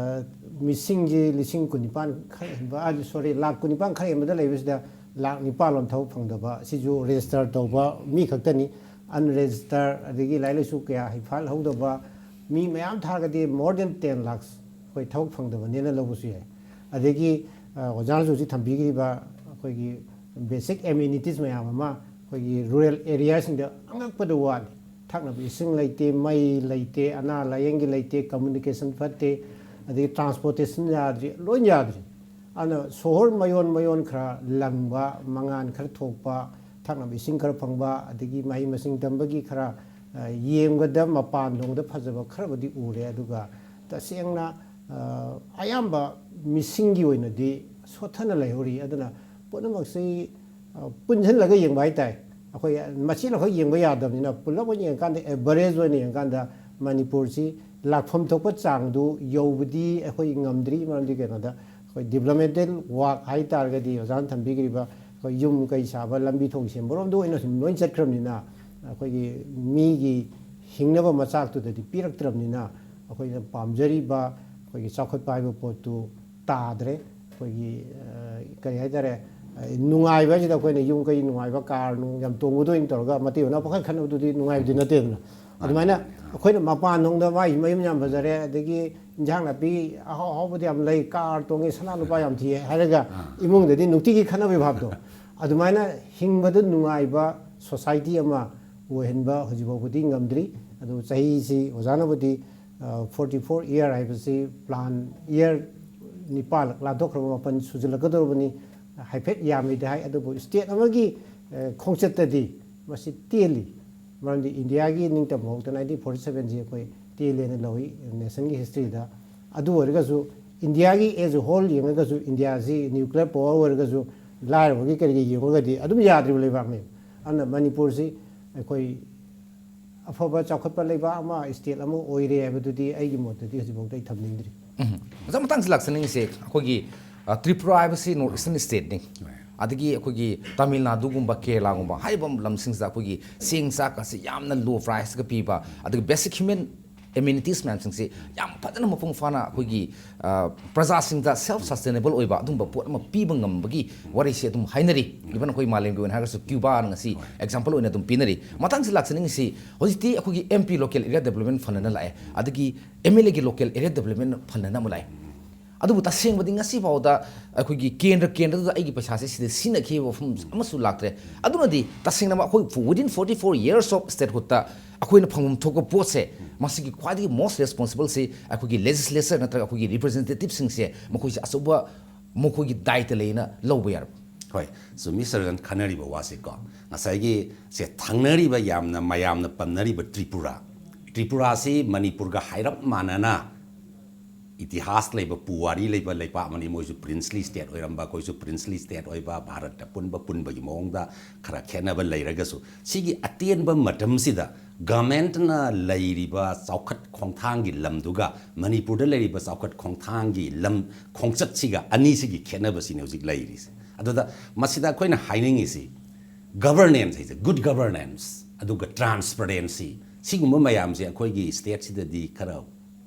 ꯃꯤꯁꯤꯡꯁꯤ ꯂꯤꯁꯤꯡ ꯀꯨꯟꯅꯤꯄꯥꯟ ꯈꯔ ꯍꯦꯟꯕ, sorry, ꯂꯥꯛ ꯀꯨꯟꯅꯤꯄꯥꯟ ꯈꯔ ꯍꯦꯟꯕꯗ ꯂꯩꯕꯁꯤꯗ ꯂꯥꯛ ꯅꯤꯄꯥꯜ ꯂꯣꯝ ꯊꯕꯛ ꯐꯪꯗꯕ, ꯁꯤꯁꯨ register ꯇꯧꯕ ꯃꯤ ꯈꯛꯇꯅꯤ꯫ Unregister, ꯑꯗꯒꯤ ꯂꯥꯏꯔꯤꯛ ꯂꯥꯏꯁꯨ ꯀꯌꯥ ꯍꯩꯐꯥꯜ ꯍꯧꯗꯕ ꯃꯤ ꯃꯌꯥꯝ ꯊꯥꯔꯒꯗꯤ more than ten lakhs ꯑꯩꯈꯣꯏ ꯊꯕꯛ ꯐꯪꯗꯕꯅꯦꯅ ꯂꯧꯕꯁꯨ ꯌꯥꯏ꯫ ꯑꯗꯒꯤ ꯑꯣꯖꯥꯅꯁꯨ ꯍꯧꯖꯤꯛ ꯊꯝꯕꯤꯈꯤꯕ ꯑꯩꯈꯣꯏꯒꯤ basic amenities ꯃꯌꯥꯝ ꯑꯃ ꯑꯩꯈꯣꯏꯒꯤ rural areaꯁꯤꯡꯗ ꯑꯉꯛꯄꯗ ꯋꯥꯠꯂꯤ꯫ ꯊꯛꯅꯕ ꯏꯁꯤꯡ ꯂꯩꯇꯦ, ꯃꯩ ꯂꯩꯇꯦ, ꯑꯅꯥ ꯂꯥꯏꯌꯦꯡꯒꯤ ꯂꯩꯇꯦ, communication ꯐꯠꯇꯦ, ꯑꯗꯒꯤ transportation ꯌꯥꯗ꯭ꯔꯤ, ꯂꯣꯏ ꯌꯥꯗ꯭ꯔꯤ꯫ ꯑꯗꯨꯅ ꯁꯣꯍꯣꯔ ꯃꯌꯣꯟ ꯃꯌꯣꯟ ꯈꯔ ꯂꯪꯕ, ꯃꯉꯥꯟ ꯈꯔ ꯊꯣꯛꯄ, ꯊꯛꯅꯕ ꯏꯁꯤꯡ ꯈꯔ ꯐꯪꯕ, ꯑꯗꯒꯤ ꯃꯍꯩ ꯃꯁꯤꯡ ꯇꯝꯕꯒꯤ ꯈꯔ ꯌꯦꯡꯕꯗ ꯃꯄꯥꯟ ꯂꯣꯝꯗ ꯐꯖꯕ ꯈꯔꯕꯨꯗꯤ ꯎꯔꯦ꯫ ꯑꯗꯨꯒ ꯇꯁꯦꯡꯅ ꯑꯌꯥꯝꯕ ꯃꯤꯁꯤꯡꯒꯤ ꯑꯣꯏꯅꯗꯤ ꯁꯣꯠꯊꯅ ꯂꯩꯍꯧꯔꯤ꯫ ꯑꯗꯨꯅ ꯄꯨꯝꯅꯃꯛꯁꯤ ꯄꯨꯟꯁꯤꯜꯂꯒ ꯌꯦꯡꯕ ꯍꯥꯏꯇꯥꯔꯦ꯫ ꯑꯩꯈꯣꯏ ꯃꯆꯦꯠ ꯑꯃꯈꯛ ꯌꯦꯡꯕ ꯌꯥꯗꯕꯅꯤꯅ, ꯄꯨꯂꯞ ꯑꯣꯏꯅ ꯌꯦꯡꯉꯀꯥꯟꯗ, ꯑꯦꯚꯔꯦꯖ ꯑꯣꯏꯅ ꯌꯦꯡꯉꯀꯥꯟꯗ, ꯃꯅꯤꯄꯨꯔꯁꯤ ꯂꯥꯛꯐꯝ ꯊꯣꯛꯄ ꯆꯥꯡꯗꯨ ꯌꯧꯕꯗꯤ ꯑꯩꯈꯣꯏ ꯉꯝꯗ꯭ꯔꯤ꯫ ꯃꯔꯝꯗꯤ ꯀꯩꯅꯣꯗ, ꯑꯩꯈꯣꯏ ꯗꯤꯕ꯭ꯂꯞꯃꯦꯟꯇꯦꯜ ꯋꯥꯔꯛ ꯍꯥꯏ ꯇꯥꯔꯒꯗꯤ, ꯑꯣꯖꯥꯅ ꯊꯝꯕꯤꯈ꯭ꯔꯤꯕ ꯑꯩꯈꯣꯏ ꯌꯨꯝ ꯀꯩ ꯁꯥꯕ, ꯂꯝꯕꯤ ꯊꯣꯡ ꯁꯦꯝꯕꯔꯣꯝꯗ ꯑꯣꯏꯅ ꯁꯨꯝ ꯂꯣꯏ ꯆꯠꯈ꯭ꯔꯕꯅꯤꯅ, ꯑꯩꯈꯣꯏꯒꯤ ꯃꯤꯒꯤ ꯍꯤꯡꯅꯕ ꯃꯆꯥꯛꯇꯨꯗꯗꯤ ꯄꯤꯔꯛꯇ꯭ꯔꯕꯅꯤꯅ, ꯑꯩꯈꯣꯏꯅ ꯄꯥꯝꯖꯔꯤꯕ ꯑꯩꯈꯣꯏꯒꯤ ꯆꯥꯎꯈꯠꯄ ꯍꯥꯏꯕ ꯄꯣꯠꯇꯨ ꯇꯥꯗ꯭ꯔꯦ꯫ ꯑꯩꯈꯣꯏꯒꯤ, ꯑ, ꯀꯔꯤ ꯍꯥꯏꯇꯥꯔꯦ, ꯑ, ꯅꯨꯡꯉꯥꯏꯕ ꯍꯥꯏꯁꯤꯗ ꯑꯩꯈꯣꯏꯅ ꯌꯨꯝ ꯀꯩ ꯅꯨꯡꯉꯥꯏꯕ, ꯀꯥꯔ ꯅꯨꯡ ꯌꯥꯝ ꯇꯣꯡꯕꯗꯣ ꯑꯣꯏꯅ ꯇꯧꯔꯒ ꯃꯇꯩ ꯃꯅꯥꯎ ꯄꯪꯈꯠ ꯈꯠꯅꯕꯗꯨꯗꯤ ꯅꯨꯡꯉꯥꯏꯕꯗꯤ ꯅꯠꯇꯦꯗꯅ꯫ ꯑꯗꯨꯃꯥꯏꯅ ꯑꯩꯈꯣꯏꯅ ꯃꯄꯥꯟ ꯂꯣꯝꯗ ꯃꯥꯒꯤ ꯃꯌꯨꯝ ꯌꯥꯝ ꯐꯖꯔꯦ, ꯑꯗꯒꯤ ꯏꯟꯖꯥꯡ ꯅꯥꯄꯤ ꯑꯍꯥꯎ ꯑꯍꯥꯎꯕꯗꯤ ꯌꯥꯝ ꯂꯩ, ꯀꯥꯔ ꯇꯣꯡꯉꯦ, ꯁꯅꯥ ꯂꯨꯄꯥ ꯌꯥꯝ ꯊꯤꯌꯦ ꯍꯥꯏꯔꯒ ꯏꯃꯨꯡꯗꯗꯤ ꯅꯨꯡꯇꯤꯒꯤ ꯈꯠꯅꯕꯒꯤ ꯚꯥꯕꯇꯣ, ꯑꯗꯨꯃꯥꯏꯅ ꯍꯤꯡꯕꯗ ꯅꯨꯡꯉꯥꯏꯕ ꯁꯣꯁꯥꯏꯇꯤ ꯑꯃ ꯑꯣꯏꯍꯟꯕ ꯍꯧꯖꯤꯛ ꯐꯥꯎꯕꯗꯤ ꯉꯝꯗ꯭ꯔꯤ꯫ ꯑꯗꯨ ꯆꯍꯤꯁꯤ ꯑꯣꯖꯥꯅꯕꯨꯗꯤ, ꯐꯣꯔꯇꯤ ꯐꯣꯔ ꯏꯌꯥꯔ ꯍꯥꯏꯕꯁꯤ ꯄ꯭ꯂꯥꯟ ꯏꯌꯥꯔ ꯅꯤꯄꯥꯜ ꯂꯥꯟꯊꯣꯛꯈ꯭ꯔꯕ, ꯃꯥꯄꯟ ꯁꯨꯖꯜꯂꯛꯀꯗꯧꯔꯕꯅꯤ꯫ ꯍꯥꯏꯐꯦꯠ ꯌꯥꯝꯃꯤꯗꯤ ꯍꯥꯏ, ꯑꯗꯨꯕꯨ ꯁ꯭ꯇꯦꯠ ꯑꯃꯒꯤ, ꯑ, ꯈꯣꯡꯆꯠꯇꯗꯤ ꯃꯁꯤ ꯇꯦꯜꯂꯤ꯫ ꯃꯔꯝꯗꯤ ꯏꯟꯗꯤꯌꯥꯒꯤ ꯅꯤꯡꯇꯝꯕ ꯍꯧꯔꯛꯇ ꯅꯥꯏꯟꯇꯤꯟ ꯐꯣꯔꯇꯤ ꯁꯕꯦꯟꯁꯤ ꯑꯩꯈꯣꯏ ꯇꯦꯜꯂꯦꯅ ꯂꯧꯏ ꯅꯦꯁꯟꯒꯤ ꯍꯤꯁꯇ꯭ꯔꯤꯗ꯫ ꯑꯗꯨ ꯑꯣꯏꯔꯒꯁꯨ ꯏꯟꯗꯤꯌꯥꯒꯤ ꯑꯦꯖ ꯑꯦ ꯍꯣꯜ ꯌꯦꯡꯉꯒꯁꯨ, ꯏꯟꯗꯤꯌꯥꯁꯤ ꯅ꯭ꯌꯨꯀ꯭ꯂꯤꯌꯔ ꯄꯥꯋꯔ ꯑꯣꯏꯔꯒꯁꯨ, ꯂꯥꯏꯔꯕꯒꯤ ꯀꯔꯤꯒꯤ ꯌꯦꯡꯉꯒꯗꯤ ꯑꯗꯨꯝ ꯌꯥꯗ꯭ꯔꯤꯕ ꯂꯩꯕꯥꯛꯅꯤ꯫ ꯑꯗꯨꯅ ꯃꯅꯤꯄꯨꯔꯁꯤ ꯑꯩꯈꯣꯏ ꯑꯐꯕ ꯆꯥꯎꯈꯠꯄ ꯂꯩꯕꯥꯛ ꯑꯃ, ꯁ꯭ꯇꯦꯠ ꯑꯃ ꯑꯣꯏꯔꯦ ꯍꯥꯏꯕꯗꯨꯗꯤ ꯑꯩꯒꯤ ꯃꯣꯠꯇꯗꯤ ꯍꯧꯖꯤꯛꯐꯥꯎꯗ ꯑꯩ ꯊꯝꯅꯤꯡꯗ꯭ꯔꯤ꯫ ꯎꯝ꯫ ꯑꯣꯖꯥ, ꯃꯇꯥꯡꯁꯤ ꯂꯥꯛꯆꯅꯤꯡꯉꯤꯁꯦ, ꯑꯩꯈꯣꯏꯒꯤ, ꯑ, ꯇ꯭ꯔꯤꯄꯨꯔꯥ ꯍꯥꯏꯕꯁꯤ ꯅꯣꯔꯠ ꯏꯁꯇꯔꯟ ꯁ꯭ꯇꯦꯠꯅꯤ꯫ ꯑꯗꯒꯤ ꯑꯩꯈꯣꯏꯒꯤ ꯇꯥꯃꯤꯜ ꯅꯥꯗꯨꯒꯨꯝꯕ, ꯀꯦꯔꯂꯥꯒꯨꯝꯕ ꯍꯥꯏꯔꯤꯕ ꯂꯝꯁꯤꯡꯁꯤꯗ ꯑꯩꯈꯣꯏꯒꯤ ꯆꯦꯡ ꯆꯥꯛ ꯑꯁꯤ ꯌꯥꯝꯅ ꯂꯣ ꯄ꯭ꯔꯥꯏꯁꯇꯒ ꯄꯤꯕ, ꯑꯗꯒꯤ ꯕꯦꯁꯤꯛ ꯍ꯭ꯌꯨꯃꯦꯟ ꯑꯦꯃꯦꯅꯤꯇꯤꯁ ꯃꯌꯥꯝꯁꯤꯡꯁꯤ ꯌꯥꯝ ꯐꯖꯅ ꯃꯄꯨꯡ ꯐꯥꯅ ꯑꯩꯈꯣꯏꯒꯤ, ꯑ, ꯄ꯭ꯔꯖꯥꯁꯤꯡꯗ ꯁꯦꯜꯐ ꯁꯁꯇꯦꯅꯦꯕꯜ ꯑꯣꯏꯕ ꯑꯗꯨꯝꯕ ꯄꯣꯠ ꯑꯃ ꯄꯤꯕ ꯉꯝꯕꯒꯤ ꯋꯥꯔꯤꯁꯤ ꯑꯗꯨꯝ ꯍꯥꯏꯅꯔꯤ꯫ ꯏꯚꯟ ꯑꯩꯈꯣꯏ ꯃꯥꯂꯦꯝꯒꯤ ꯑꯣꯏꯅ ꯍꯥꯏꯔꯒꯁꯨ ꯀ꯭ꯌꯨꯕꯥꯅ ꯉꯁꯤ ꯑꯦꯛꯖꯥꯝꯄꯜ ꯑꯣꯏꯅ ꯑꯗꯨꯝ ꯄꯤꯅꯔꯤ꯫ ꯃꯇꯥꯡꯁꯤ ꯂꯥꯛꯆꯅꯤꯡꯉꯤꯁꯤ, ꯍꯧꯖꯤꯛꯇꯤ ꯑꯩꯈꯣꯏꯒꯤ M P, local area development fund ꯑꯅ ꯂꯥꯛꯑꯦ, ꯑꯗꯒꯤ ꯑꯦꯝ ꯑꯦꯜ ꯑꯦꯒꯤ ꯂꯣꯀꯦꯜ ꯑꯦꯔꯤꯌꯥ ꯗꯦꯕꯂꯞꯃꯦꯟ ꯐꯟ ꯑꯅ ꯑꯃ ꯂꯥꯛꯑꯦ꯫ ꯑꯗꯨꯕꯨ ꯇꯁꯦꯡꯕꯗꯤ ꯉꯁꯤ ꯐꯥꯎꯗ ꯑꯩꯈꯣꯏꯒꯤ ꯀꯦꯟꯗ꯭ꯔ, ꯀꯦꯟꯗ꯭ꯔꯗꯨꯗ ꯑꯩꯒꯤ ꯄꯩꯁꯥꯁꯦ ꯁꯤꯗ ꯁꯤꯖꯤꯟꯅꯈꯤꯕ ꯋꯥꯐꯝ ꯑꯃꯁꯨ ꯂꯥꯛꯇ꯭ꯔꯦ꯫ ꯑꯗꯨꯅꯗꯤ ꯇꯁꯦꯡꯅꯃꯛ ꯑꯩꯈꯣꯏ within forty four years of statehoodꯇ ꯑꯩꯈꯣꯏꯅ ꯐꯪꯐꯝ ꯊꯣꯛꯄ ꯄꯣꯠꯁꯦ, ꯃꯁꯤꯒꯤ ꯈ꯭ꯋꯥꯏꯗꯒꯤ most responsible ꯁꯤ ꯑꯩꯈꯣꯏꯒꯤ ꯂꯦꯖꯤꯁꯂꯦꯆꯔ ꯅꯠꯇ꯭ꯔꯒ ꯑꯩꯈꯣꯏꯒꯤ ꯔꯤꯄ꯭ꯔꯖꯦꯟꯇꯦꯇꯤꯚꯁꯤꯡꯁꯦ, ꯃꯈꯣꯏꯁꯦ ꯑꯆꯧꯕ ꯃꯈꯣꯏꯒꯤ ꯗꯥꯏꯇ ꯂꯩꯅ ꯂꯧꯕ ꯌꯥꯔꯕ? ꯍꯣꯏ, ꯆꯨꯝꯃꯤ ꯁꯔꯖꯟ ꯈꯟꯅꯔꯤꯕ ꯋꯥꯁꯤꯀꯣ꯫ ꯉꯁꯥꯏꯒꯤ ꯁꯦ ꯊꯥꯡꯅꯔꯤꯕ, ꯌꯥꯝꯅ ꯃꯌꯥꯝꯅ ꯄꯟꯅꯔꯤꯕ ꯇ꯭ꯔꯤꯄꯨꯔꯥ, ꯇ꯭ꯔꯤꯄꯨꯔꯥꯁꯤ ꯃꯅꯤꯄꯨꯔꯒ ꯍꯥꯏꯔꯞ ꯃꯥꯟꯅꯅ ꯏꯇꯤꯍꯥꯁ ꯂꯩꯕ, ꯄꯨꯋꯥꯔꯤ ꯂꯩꯕ ꯂꯩꯄꯥꯛ ꯑꯃꯅꯤ꯫ ꯃꯣꯏꯁꯨ princely state ꯑꯣꯏꯔꯝꯕ, ꯑꯩꯈꯣꯏꯁꯨ princely state ꯑꯣꯏꯕ, ꯚꯥꯔꯠꯇ ꯄꯨꯟꯕ ꯄꯨꯟꯕꯒꯤ ꯃꯑꯣꯡꯗ ꯈꯔ ꯈꯦꯠꯅꯕ ꯂꯩꯔꯒꯁꯨ, ꯁꯤꯒꯤ ꯑꯇꯦꯟꯕ ꯃꯇꯝꯁꯤꯗ governmentꯅ ꯂꯩꯔꯤꯕ ꯆꯥꯎꯈꯠ ꯈꯣꯡꯊꯥꯡꯒꯤ ꯂꯝꯗꯨꯒ ꯃꯅꯤꯄꯨꯔꯗ ꯂꯩꯔꯤꯕ ꯆꯥꯎꯈꯠ ꯈꯣꯡꯊꯥꯡꯒꯤ ꯂꯝ ꯈꯣꯡꯆꯠꯁꯤꯒ, ꯑꯅꯤꯁꯤꯒꯤ ꯈꯦꯠꯅꯕꯁꯤꯅꯤ ꯍꯧꯖꯤꯛ ꯂꯩꯔꯤꯁꯦ꯫ ꯑꯗꯨꯗ ꯃꯁꯤꯗ ꯑꯩꯈꯣꯏꯅ ꯍꯥꯏꯅꯤꯡꯉꯤꯁꯤ, governance ꯍꯥꯏꯁꯦ, good governance, ꯑꯗꯨꯒ transparency, ꯁꯤꯒꯨꯝꯕ ꯃꯌꯥꯝꯁꯦ ꯑꯩꯈꯣꯏꯒꯤ stateꯁꯤꯗꯗꯤ ꯈꯔ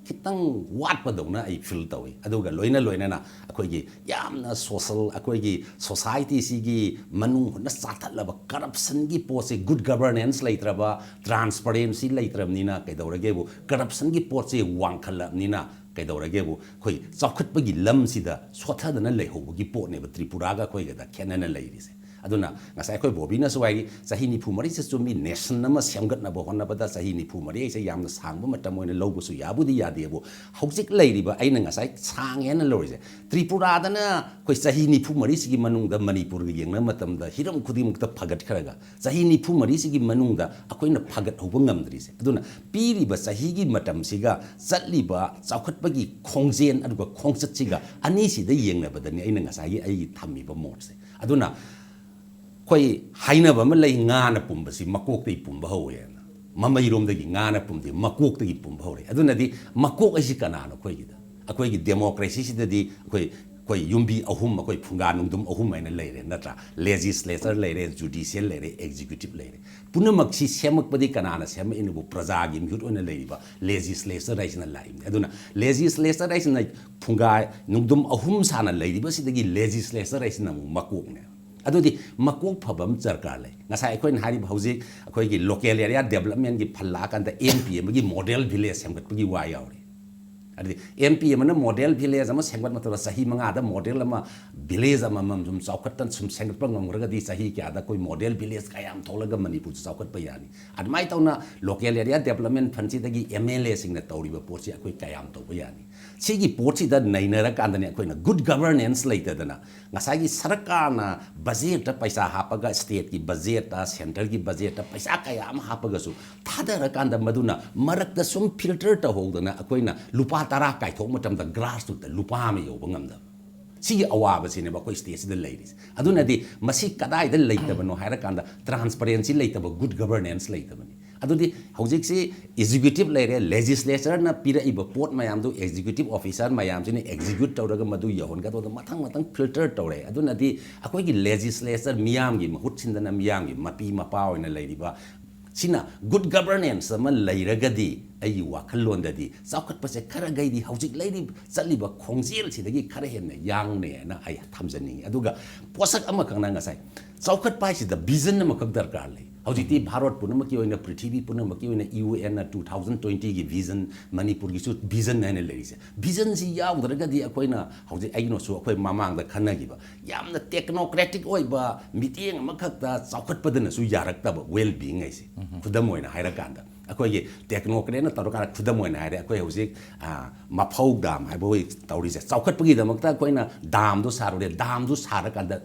ꯈꯤꯇꯪ ꯋꯥꯠꯄꯗꯧꯅ ꯑꯩ feel ꯇꯧꯏ꯫ ꯑꯗꯨꯒ ꯂꯣꯏꯅ ꯂꯣꯏꯅꯅ ꯑꯩꯈꯣꯏꯒꯤ ꯌꯥꯝꯅ social, ꯑꯩꯈꯣꯏꯒꯤ societyꯁꯤꯒꯤ ꯃꯅꯨꯡ ꯍꯨꯠꯅ ꯆꯥꯊꯠꯂꯕ corruptionꯒꯤ ꯄꯣꯠꯁꯦ, good governance ꯂꯩꯇ꯭ꯔꯕ, transparency ꯂꯩꯇ꯭ꯔꯕꯅꯤꯅ ꯀꯩꯗꯧꯔꯒꯦꯕꯨ, corruptionꯒꯤ ꯄꯣꯠꯁꯦ ꯋꯥꯡꯈꯠꯂꯕꯅꯤꯅ ꯀꯩꯗꯧꯔꯒꯦꯕꯨ, ꯑꯩꯈꯣꯏ ꯆꯥꯎꯈꯠꯄꯒꯤ ꯂꯝꯁꯤꯗ ꯁꯣꯠꯊꯗꯅ ꯂꯩꯍꯧꯕꯒꯤ ꯄꯣꯠꯅꯦꯕ ꯇ꯭ꯔꯤꯄꯨꯔꯥꯒ ꯑꯩꯈꯣꯏꯒꯗ ꯈꯦꯠꯅꯅ ꯂꯩꯔꯤꯁꯦ꯫ ꯑꯗꯨꯅ ꯉꯁꯥꯏ ꯑꯩꯈꯣꯏ ꯕꯣꯕꯤꯅꯁꯨ ꯍꯥꯏꯔꯤ, ꯆꯍꯤ ꯅꯤꯐꯨ ꯃꯔꯤꯁꯦ ꯆꯨꯝꯃꯤ, nation ꯑꯃ ꯁꯦꯝꯒꯠꯅꯕ ꯍꯣꯠꯅꯕꯗ ꯆꯍꯤ ꯅꯤꯐꯨ ꯃꯔꯤ ꯍꯥꯏꯁꯦ ꯌꯥꯝꯅ ꯁꯥꯡꯕ ꯃꯇꯝ ꯑꯣꯏꯅ ꯂꯧꯕꯁꯨ ꯌꯥꯕꯨꯗꯤ ꯌꯥꯗꯦꯕꯨ, ꯍꯧꯖꯤꯛ ꯂꯩꯔꯤꯕ, ꯑꯩꯅ ꯉꯁꯥꯏ ꯁꯥꯡꯉꯦꯅ ꯂꯧꯔꯤꯁꯦ, ꯇ꯭ꯔꯤꯄꯨꯔꯥꯗꯅ ꯑꯩꯈꯣꯏ ꯆꯍꯤ ꯅꯤꯐꯨ ꯃꯔꯤꯁꯤꯒꯤ ꯃꯅꯨꯡꯗ ꯃꯅꯤꯄꯨꯔꯒ ꯌꯦꯡꯅꯕ ꯃꯇꯝꯗ ꯍꯤꯔꯝ ꯈꯨꯗꯤꯡꯃꯛꯇ ꯐꯒꯠꯈ꯭ꯔꯒ, ꯆꯍꯤ ꯅꯤꯐꯨ ꯃꯔꯤꯁꯤꯒꯤ ꯃꯅꯨꯡꯗ ꯑꯩꯈꯣꯏꯅ ꯐꯒꯠꯍꯧꯕ ꯉꯝꯗ꯭ꯔꯤꯁꯦ꯫ ꯑꯗꯨꯅ ꯄꯤꯔꯤꯕ ꯆꯍꯤꯒꯤ ꯃꯇꯝꯁꯤꯒ ꯆꯠꯂꯤꯕ ꯆꯥꯎꯈꯠꯄꯒꯤ ꯈꯣꯡꯖꯦꯜ ꯑꯗꯨꯒ ꯈꯣꯡꯆꯠꯁꯤꯒ, ꯑꯅꯤꯁꯤꯗ ꯌꯦꯡꯅꯕꯗꯅꯤ ꯑꯩꯅ ꯉꯁꯥꯏꯒꯤ ꯑꯩꯒꯤ ꯊꯝꯃꯤꯕ ꯃꯣꯠꯁꯦ꯫ ꯑꯗꯨꯅ ꯑꯩꯈꯣꯏ ꯍꯥꯏꯅꯕ ꯑꯃ ꯂꯩ, "ꯉꯥꯅ ꯄꯨꯝꯕꯁꯤ ꯃꯀꯣꯛꯇꯒꯤ ꯄꯨꯝꯕ ꯍꯧꯋꯦꯅ"꯫ ꯃꯃꯩꯔꯣꯝꯗꯒꯤ ꯉꯥꯅ ꯄꯨꯝꯗꯦ, ꯃꯀꯣꯛꯇꯒꯤ ꯄꯨꯝꯕ ꯍꯧꯔꯦ꯫ ꯑꯗꯨꯅꯗꯤ ꯃꯀꯣꯛ ꯍꯥꯏꯁꯤ ꯀꯅꯥꯅꯣ ꯑꯩꯈꯣꯏꯒꯤꯗ? ꯑꯩꯈꯣꯏꯒꯤ democracyꯁꯤꯗꯗꯤ ꯑꯩꯈꯣꯏ, ꯑꯩꯈꯣꯏ ꯌꯨꯝꯕꯤ ꯑꯍꯨꯝ, ꯑꯩꯈꯣꯏ ꯐꯨꯡꯒꯥ ꯅꯨꯡꯗꯨꯝ ꯑꯍꯨꯝ ꯍꯥꯏꯅ ꯂꯩꯔꯦ, ꯅꯠꯇ꯭ꯔꯥ? Legislature ꯂꯩꯔꯦ, judicial ꯂꯩꯔꯦ, executive ꯂꯩꯔꯦ꯫ ꯄꯨꯝꯅꯃꯛꯁꯤ ꯁꯦꯝꯃꯛꯄꯗꯤ ꯀꯅꯥꯅ ꯁꯦꯝꯃꯛꯏꯅꯕꯨ? ꯄ꯭ꯔꯖꯥꯒꯤ ꯃꯤꯍꯨꯠ ꯑꯣꯏꯅ ꯂꯩꯔꯤꯕ legislature ꯍꯥꯏꯁꯤꯅ ꯂꯥꯛꯏꯕꯅꯤ꯫ ꯑꯗꯨꯅ legislature ꯍꯥꯏꯁꯤꯅ ꯐꯨꯡꯒꯥ ꯅꯨꯡꯗꯨꯝ ꯑꯍꯨꯝ ꯁꯥꯅ ꯂꯩꯔꯤꯕꯁꯤꯗꯒꯤ legislature ꯍꯥꯏꯁꯤꯅ ꯑꯃꯨꯛ ꯃꯀꯣꯛꯅꯦ꯫ ꯑꯗꯨꯗꯤ ꯃꯀꯣꯛ ꯐꯕ ꯑꯃ ꯗꯔꯀꯥꯔ ꯂꯩ꯫ ꯉꯁꯥꯏ ꯑꯩꯈꯣꯏꯅ ꯍꯥꯏꯔꯤꯕ ꯍꯧꯖꯤꯛ ꯑꯩꯈꯣꯏꯒꯤ local area developmentꯀꯤ fund ꯂꯥꯛꯑꯀꯥꯟꯗ M P ꯑꯃꯒꯤ model village ꯁꯦꯝꯒꯠꯄꯒꯤ ꯋꯥ ꯌꯥꯎꯔꯤ꯫ ꯑꯗꯨꯗꯤ M P ꯑꯃꯅ model village ꯑꯃ ꯁꯦꯝꯒꯠ ꯃꯇꯝꯗ ꯆꯍꯤ ꯃꯉꯥꯗ model ꯑꯃ, village ꯑꯃꯃꯝ ꯁꯨꯝ ꯆꯥꯎꯈꯠꯇꯅ ꯁꯨꯝ ꯁꯦꯝꯒꯠꯄ ꯉꯝꯈ꯭ꯔꯒꯗꯤ ꯆꯍꯤ ꯀꯌꯥꯗ ꯑꯩꯈꯣꯏ model village ꯀꯌꯥꯝ ꯊꯣꯛꯂꯒ ꯃꯅꯤꯄꯨꯔꯁꯨ ꯆꯥꯎꯈꯠꯄ ꯌꯥꯅꯤ꯫ ꯑꯗꯨꯃꯥꯏꯅ ꯇꯧꯅ local area development fundꯁꯤꯗꯒꯤ M L Aꯁꯤꯡꯅ ꯇꯧꯔꯤꯕ ꯄꯣꯠꯁꯤ ꯑꯩꯈꯣꯏ ꯀꯌꯥꯝ ꯇꯧꯕ ꯌꯥꯅꯤ? ꯁꯤꯒꯤ ꯄꯣꯠꯁꯤꯗ ꯅꯩꯅꯔꯀꯥꯟꯗꯅꯦ ꯑꯩꯈꯣꯏꯅ ꯒꯨꯗ ꯒꯕꯔꯅꯦꯟꯁ ꯂꯩꯇꯗꯅ ꯉꯁꯥꯏꯒꯤ ꯁꯔꯀꯥꯔꯅ ꯕꯖꯦꯠꯇ ꯄꯩꯁꯥ ꯍꯥꯞꯄꯒ, ꯁ꯭ꯇꯦꯠꯀꯤ ꯕꯖꯦꯠꯇ, ꯁꯦꯟꯇꯔꯒꯤ ꯕꯖꯦꯠꯇ ꯄꯩꯁꯥ ꯀꯌꯥ ꯑꯃ ꯍꯥꯞꯄꯒꯁꯨ ꯊꯥꯗꯔꯀꯥꯟꯗ ꯃꯗꯨꯅ ꯃꯔꯛꯇ ꯁꯨꯝ ꯐꯤꯜꯇꯔ ꯇꯧꯍꯧꯗꯅ ꯑꯩꯈꯣꯏꯅ ꯂꯨꯄꯥ ꯇꯔꯥ ꯀꯥꯏꯊꯣꯛꯄ ꯃꯇꯝꯗ ꯒ꯭ꯔꯥꯁꯔꯨꯠꯇ ꯂꯨꯄꯥ ꯑꯃ ꯌꯧꯕ ꯉꯝꯗꯕ꯫ ꯁꯤꯒꯤ ꯑꯋꯥꯕꯁꯤꯅꯦꯕ ꯑꯩꯈꯣꯏ ꯁ꯭ꯇꯦꯠꯁꯤꯗ ꯂꯩꯔꯤꯁꯦ꯫ ꯑꯗꯨꯅꯗꯤ ꯃꯁꯤ ꯀꯗꯥꯏꯗ ꯂꯩꯇꯕꯅꯣ ꯍꯥꯏꯔꯀꯥꯟꯗ ꯇ꯭ꯔꯥꯟꯁꯄꯔꯦꯟꯁꯤ ꯂꯩꯇꯕ, ꯒꯨꯗ ꯒꯕꯔꯅꯦꯟꯁ ꯂꯩꯇꯕꯅꯤ꯫ ꯑꯗꯨꯗꯤ ꯍꯧꯖꯤꯛꯁꯤ ꯑꯦꯛꯖꯤꯀ꯭ꯌꯨꯇꯤꯚ ꯂꯩꯔꯦ, ꯂꯦꯖꯤꯁꯂꯦꯆꯔꯅ ꯄꯤꯔꯛꯏꯕ ꯄꯣꯠ ꯃꯌꯥꯝꯗꯨ ꯑꯦꯛꯖꯤꯀ꯭ꯌꯨꯇꯤꯚ ꯑꯣꯐꯤꯁꯥꯔ ꯃꯌꯥꯝꯁꯤꯅ ꯑꯦꯛꯖꯤꯀ꯭ꯌꯨꯠ ꯇꯧꯔꯒ ꯃꯗꯨ ꯌꯧꯍꯟꯒꯗꯧꯗ ꯃꯊꯪ ꯃꯊꯪ ꯐꯤꯜꯇꯔ ꯇꯧꯔꯦ꯫ ꯑꯗꯨꯅꯗꯤ ꯑꯩꯈꯣꯏꯒꯤ ꯂꯦꯖꯤꯁꯂꯦꯆꯔ ꯃꯤꯌꯥꯝꯒꯤ ꯃꯍꯨꯠ ꯁꯤꯟꯗꯅ ꯃꯤꯌꯥꯝꯒꯤ ꯃꯄꯤ ꯃꯄꯥ ꯑꯣꯏꯅ ꯂꯩꯔꯤꯕ ꯁꯤꯅ ꯒꯨꯗ ꯒꯕꯔꯅꯦꯟꯁ ꯑꯃ ꯂꯩꯔꯒꯗꯤ ꯑꯩꯒꯤ ꯋꯥꯈꯜꯂꯣꯟꯗꯗꯤ ꯆꯥꯎꯈꯠꯄꯁꯦ ꯈꯔꯒꯩꯗꯤ ꯍꯧꯖꯤꯛ ꯂꯩꯔꯤꯕ, ꯆꯠꯂꯤꯕ ꯈꯣꯡꯖꯦꯜꯁꯤꯗꯒꯤ ꯈꯔ ꯍꯦꯟꯅ ꯌꯥꯡꯅꯦꯅ ꯑꯩ ꯊꯝꯖꯅꯤꯡꯉꯤ꯫ ꯑꯗꯨꯒ ꯄꯣꯠꯁꯛ ꯑꯃꯈꯛꯅ ꯉꯁꯥꯏ ꯆꯥꯎꯈꯠꯄ ꯍꯥꯏꯁꯤꯗ ꯚꯤꯖꯟ ꯑꯃꯈꯛ ꯗꯔꯀꯥꯔ ꯂꯩ꯫ ꯍꯧꯖꯤꯛꯇꯤ ꯚꯥꯔꯠ ꯄꯨꯝꯅꯃꯛꯀꯤ ꯑꯣꯏꯅ, ꯄ꯭ꯔꯤꯊꯤꯕꯤ ꯄꯨꯝꯅꯃꯛꯀꯤ ꯑꯣꯏꯅ ꯌꯨ ꯑꯦꯟꯅ ꯇꯨ ꯊꯥꯎꯖꯟ ꯇ꯭ꯋꯦꯟꯇꯤꯒꯤ ꯚꯤꯖꯟ, ꯃꯅꯤꯄꯨꯔꯒꯤꯁꯨ ꯚꯤꯖꯟ ꯍꯥꯏꯅ ꯂꯩꯔꯤꯁꯦ꯫ ꯚꯤꯖꯟꯁꯤ ꯌꯥꯎꯗ꯭ꯔꯒꯗꯤ ꯑꯩꯈꯣꯏꯅ ꯍꯧꯖꯤꯛ ꯑꯩꯅꯁꯨ ꯑꯩꯈꯣꯏ ꯃꯃꯥꯡꯗ ꯈꯟꯅꯈꯤꯕ ꯌꯥꯝꯅ ꯇꯦꯛꯅꯣꯀ꯭ꯔꯦꯇꯤꯛ ꯑꯣꯏꯕ ꯃꯤꯠꯌꯦꯡ ꯑꯃꯈꯛꯇ ꯆꯥꯎꯈꯠꯄꯗꯅꯁꯨ ꯌꯥꯔꯛꯇꯕ, ꯋꯦꯜ ꯕꯤꯌꯤꯡ ꯍꯥꯏꯁꯦ꯫ ꯈꯨꯗꯝ ꯑꯣꯏꯅ ꯍꯥꯏꯔꯀꯥꯟꯗ ꯑꯩꯈꯣꯏꯒꯤ ꯇꯦꯛꯅꯣꯀ꯭ꯔꯦꯠꯅ ꯇꯧꯔꯀꯥꯟꯗ, ꯈꯨꯗꯝ ꯑꯣꯏꯅ ꯍꯥꯏꯔꯦ, ꯑꯩꯈꯣꯏ ꯍꯧꯖꯤꯛ, ꯑ, ꯃꯐꯧ ꯗꯥꯝ ꯍꯥꯏꯕ ꯑꯣꯏ ꯇꯧꯔꯤꯁꯦ꯫ ꯆꯥꯎꯈꯠꯄꯒꯤꯗꯃꯛꯇ ꯑꯩꯈꯣꯏꯅ ꯗꯥꯝꯗꯣ ꯁꯥꯔꯨꯔꯦ, ꯗꯥꯝꯗꯣ ꯁꯥꯔꯀꯥꯟꯗ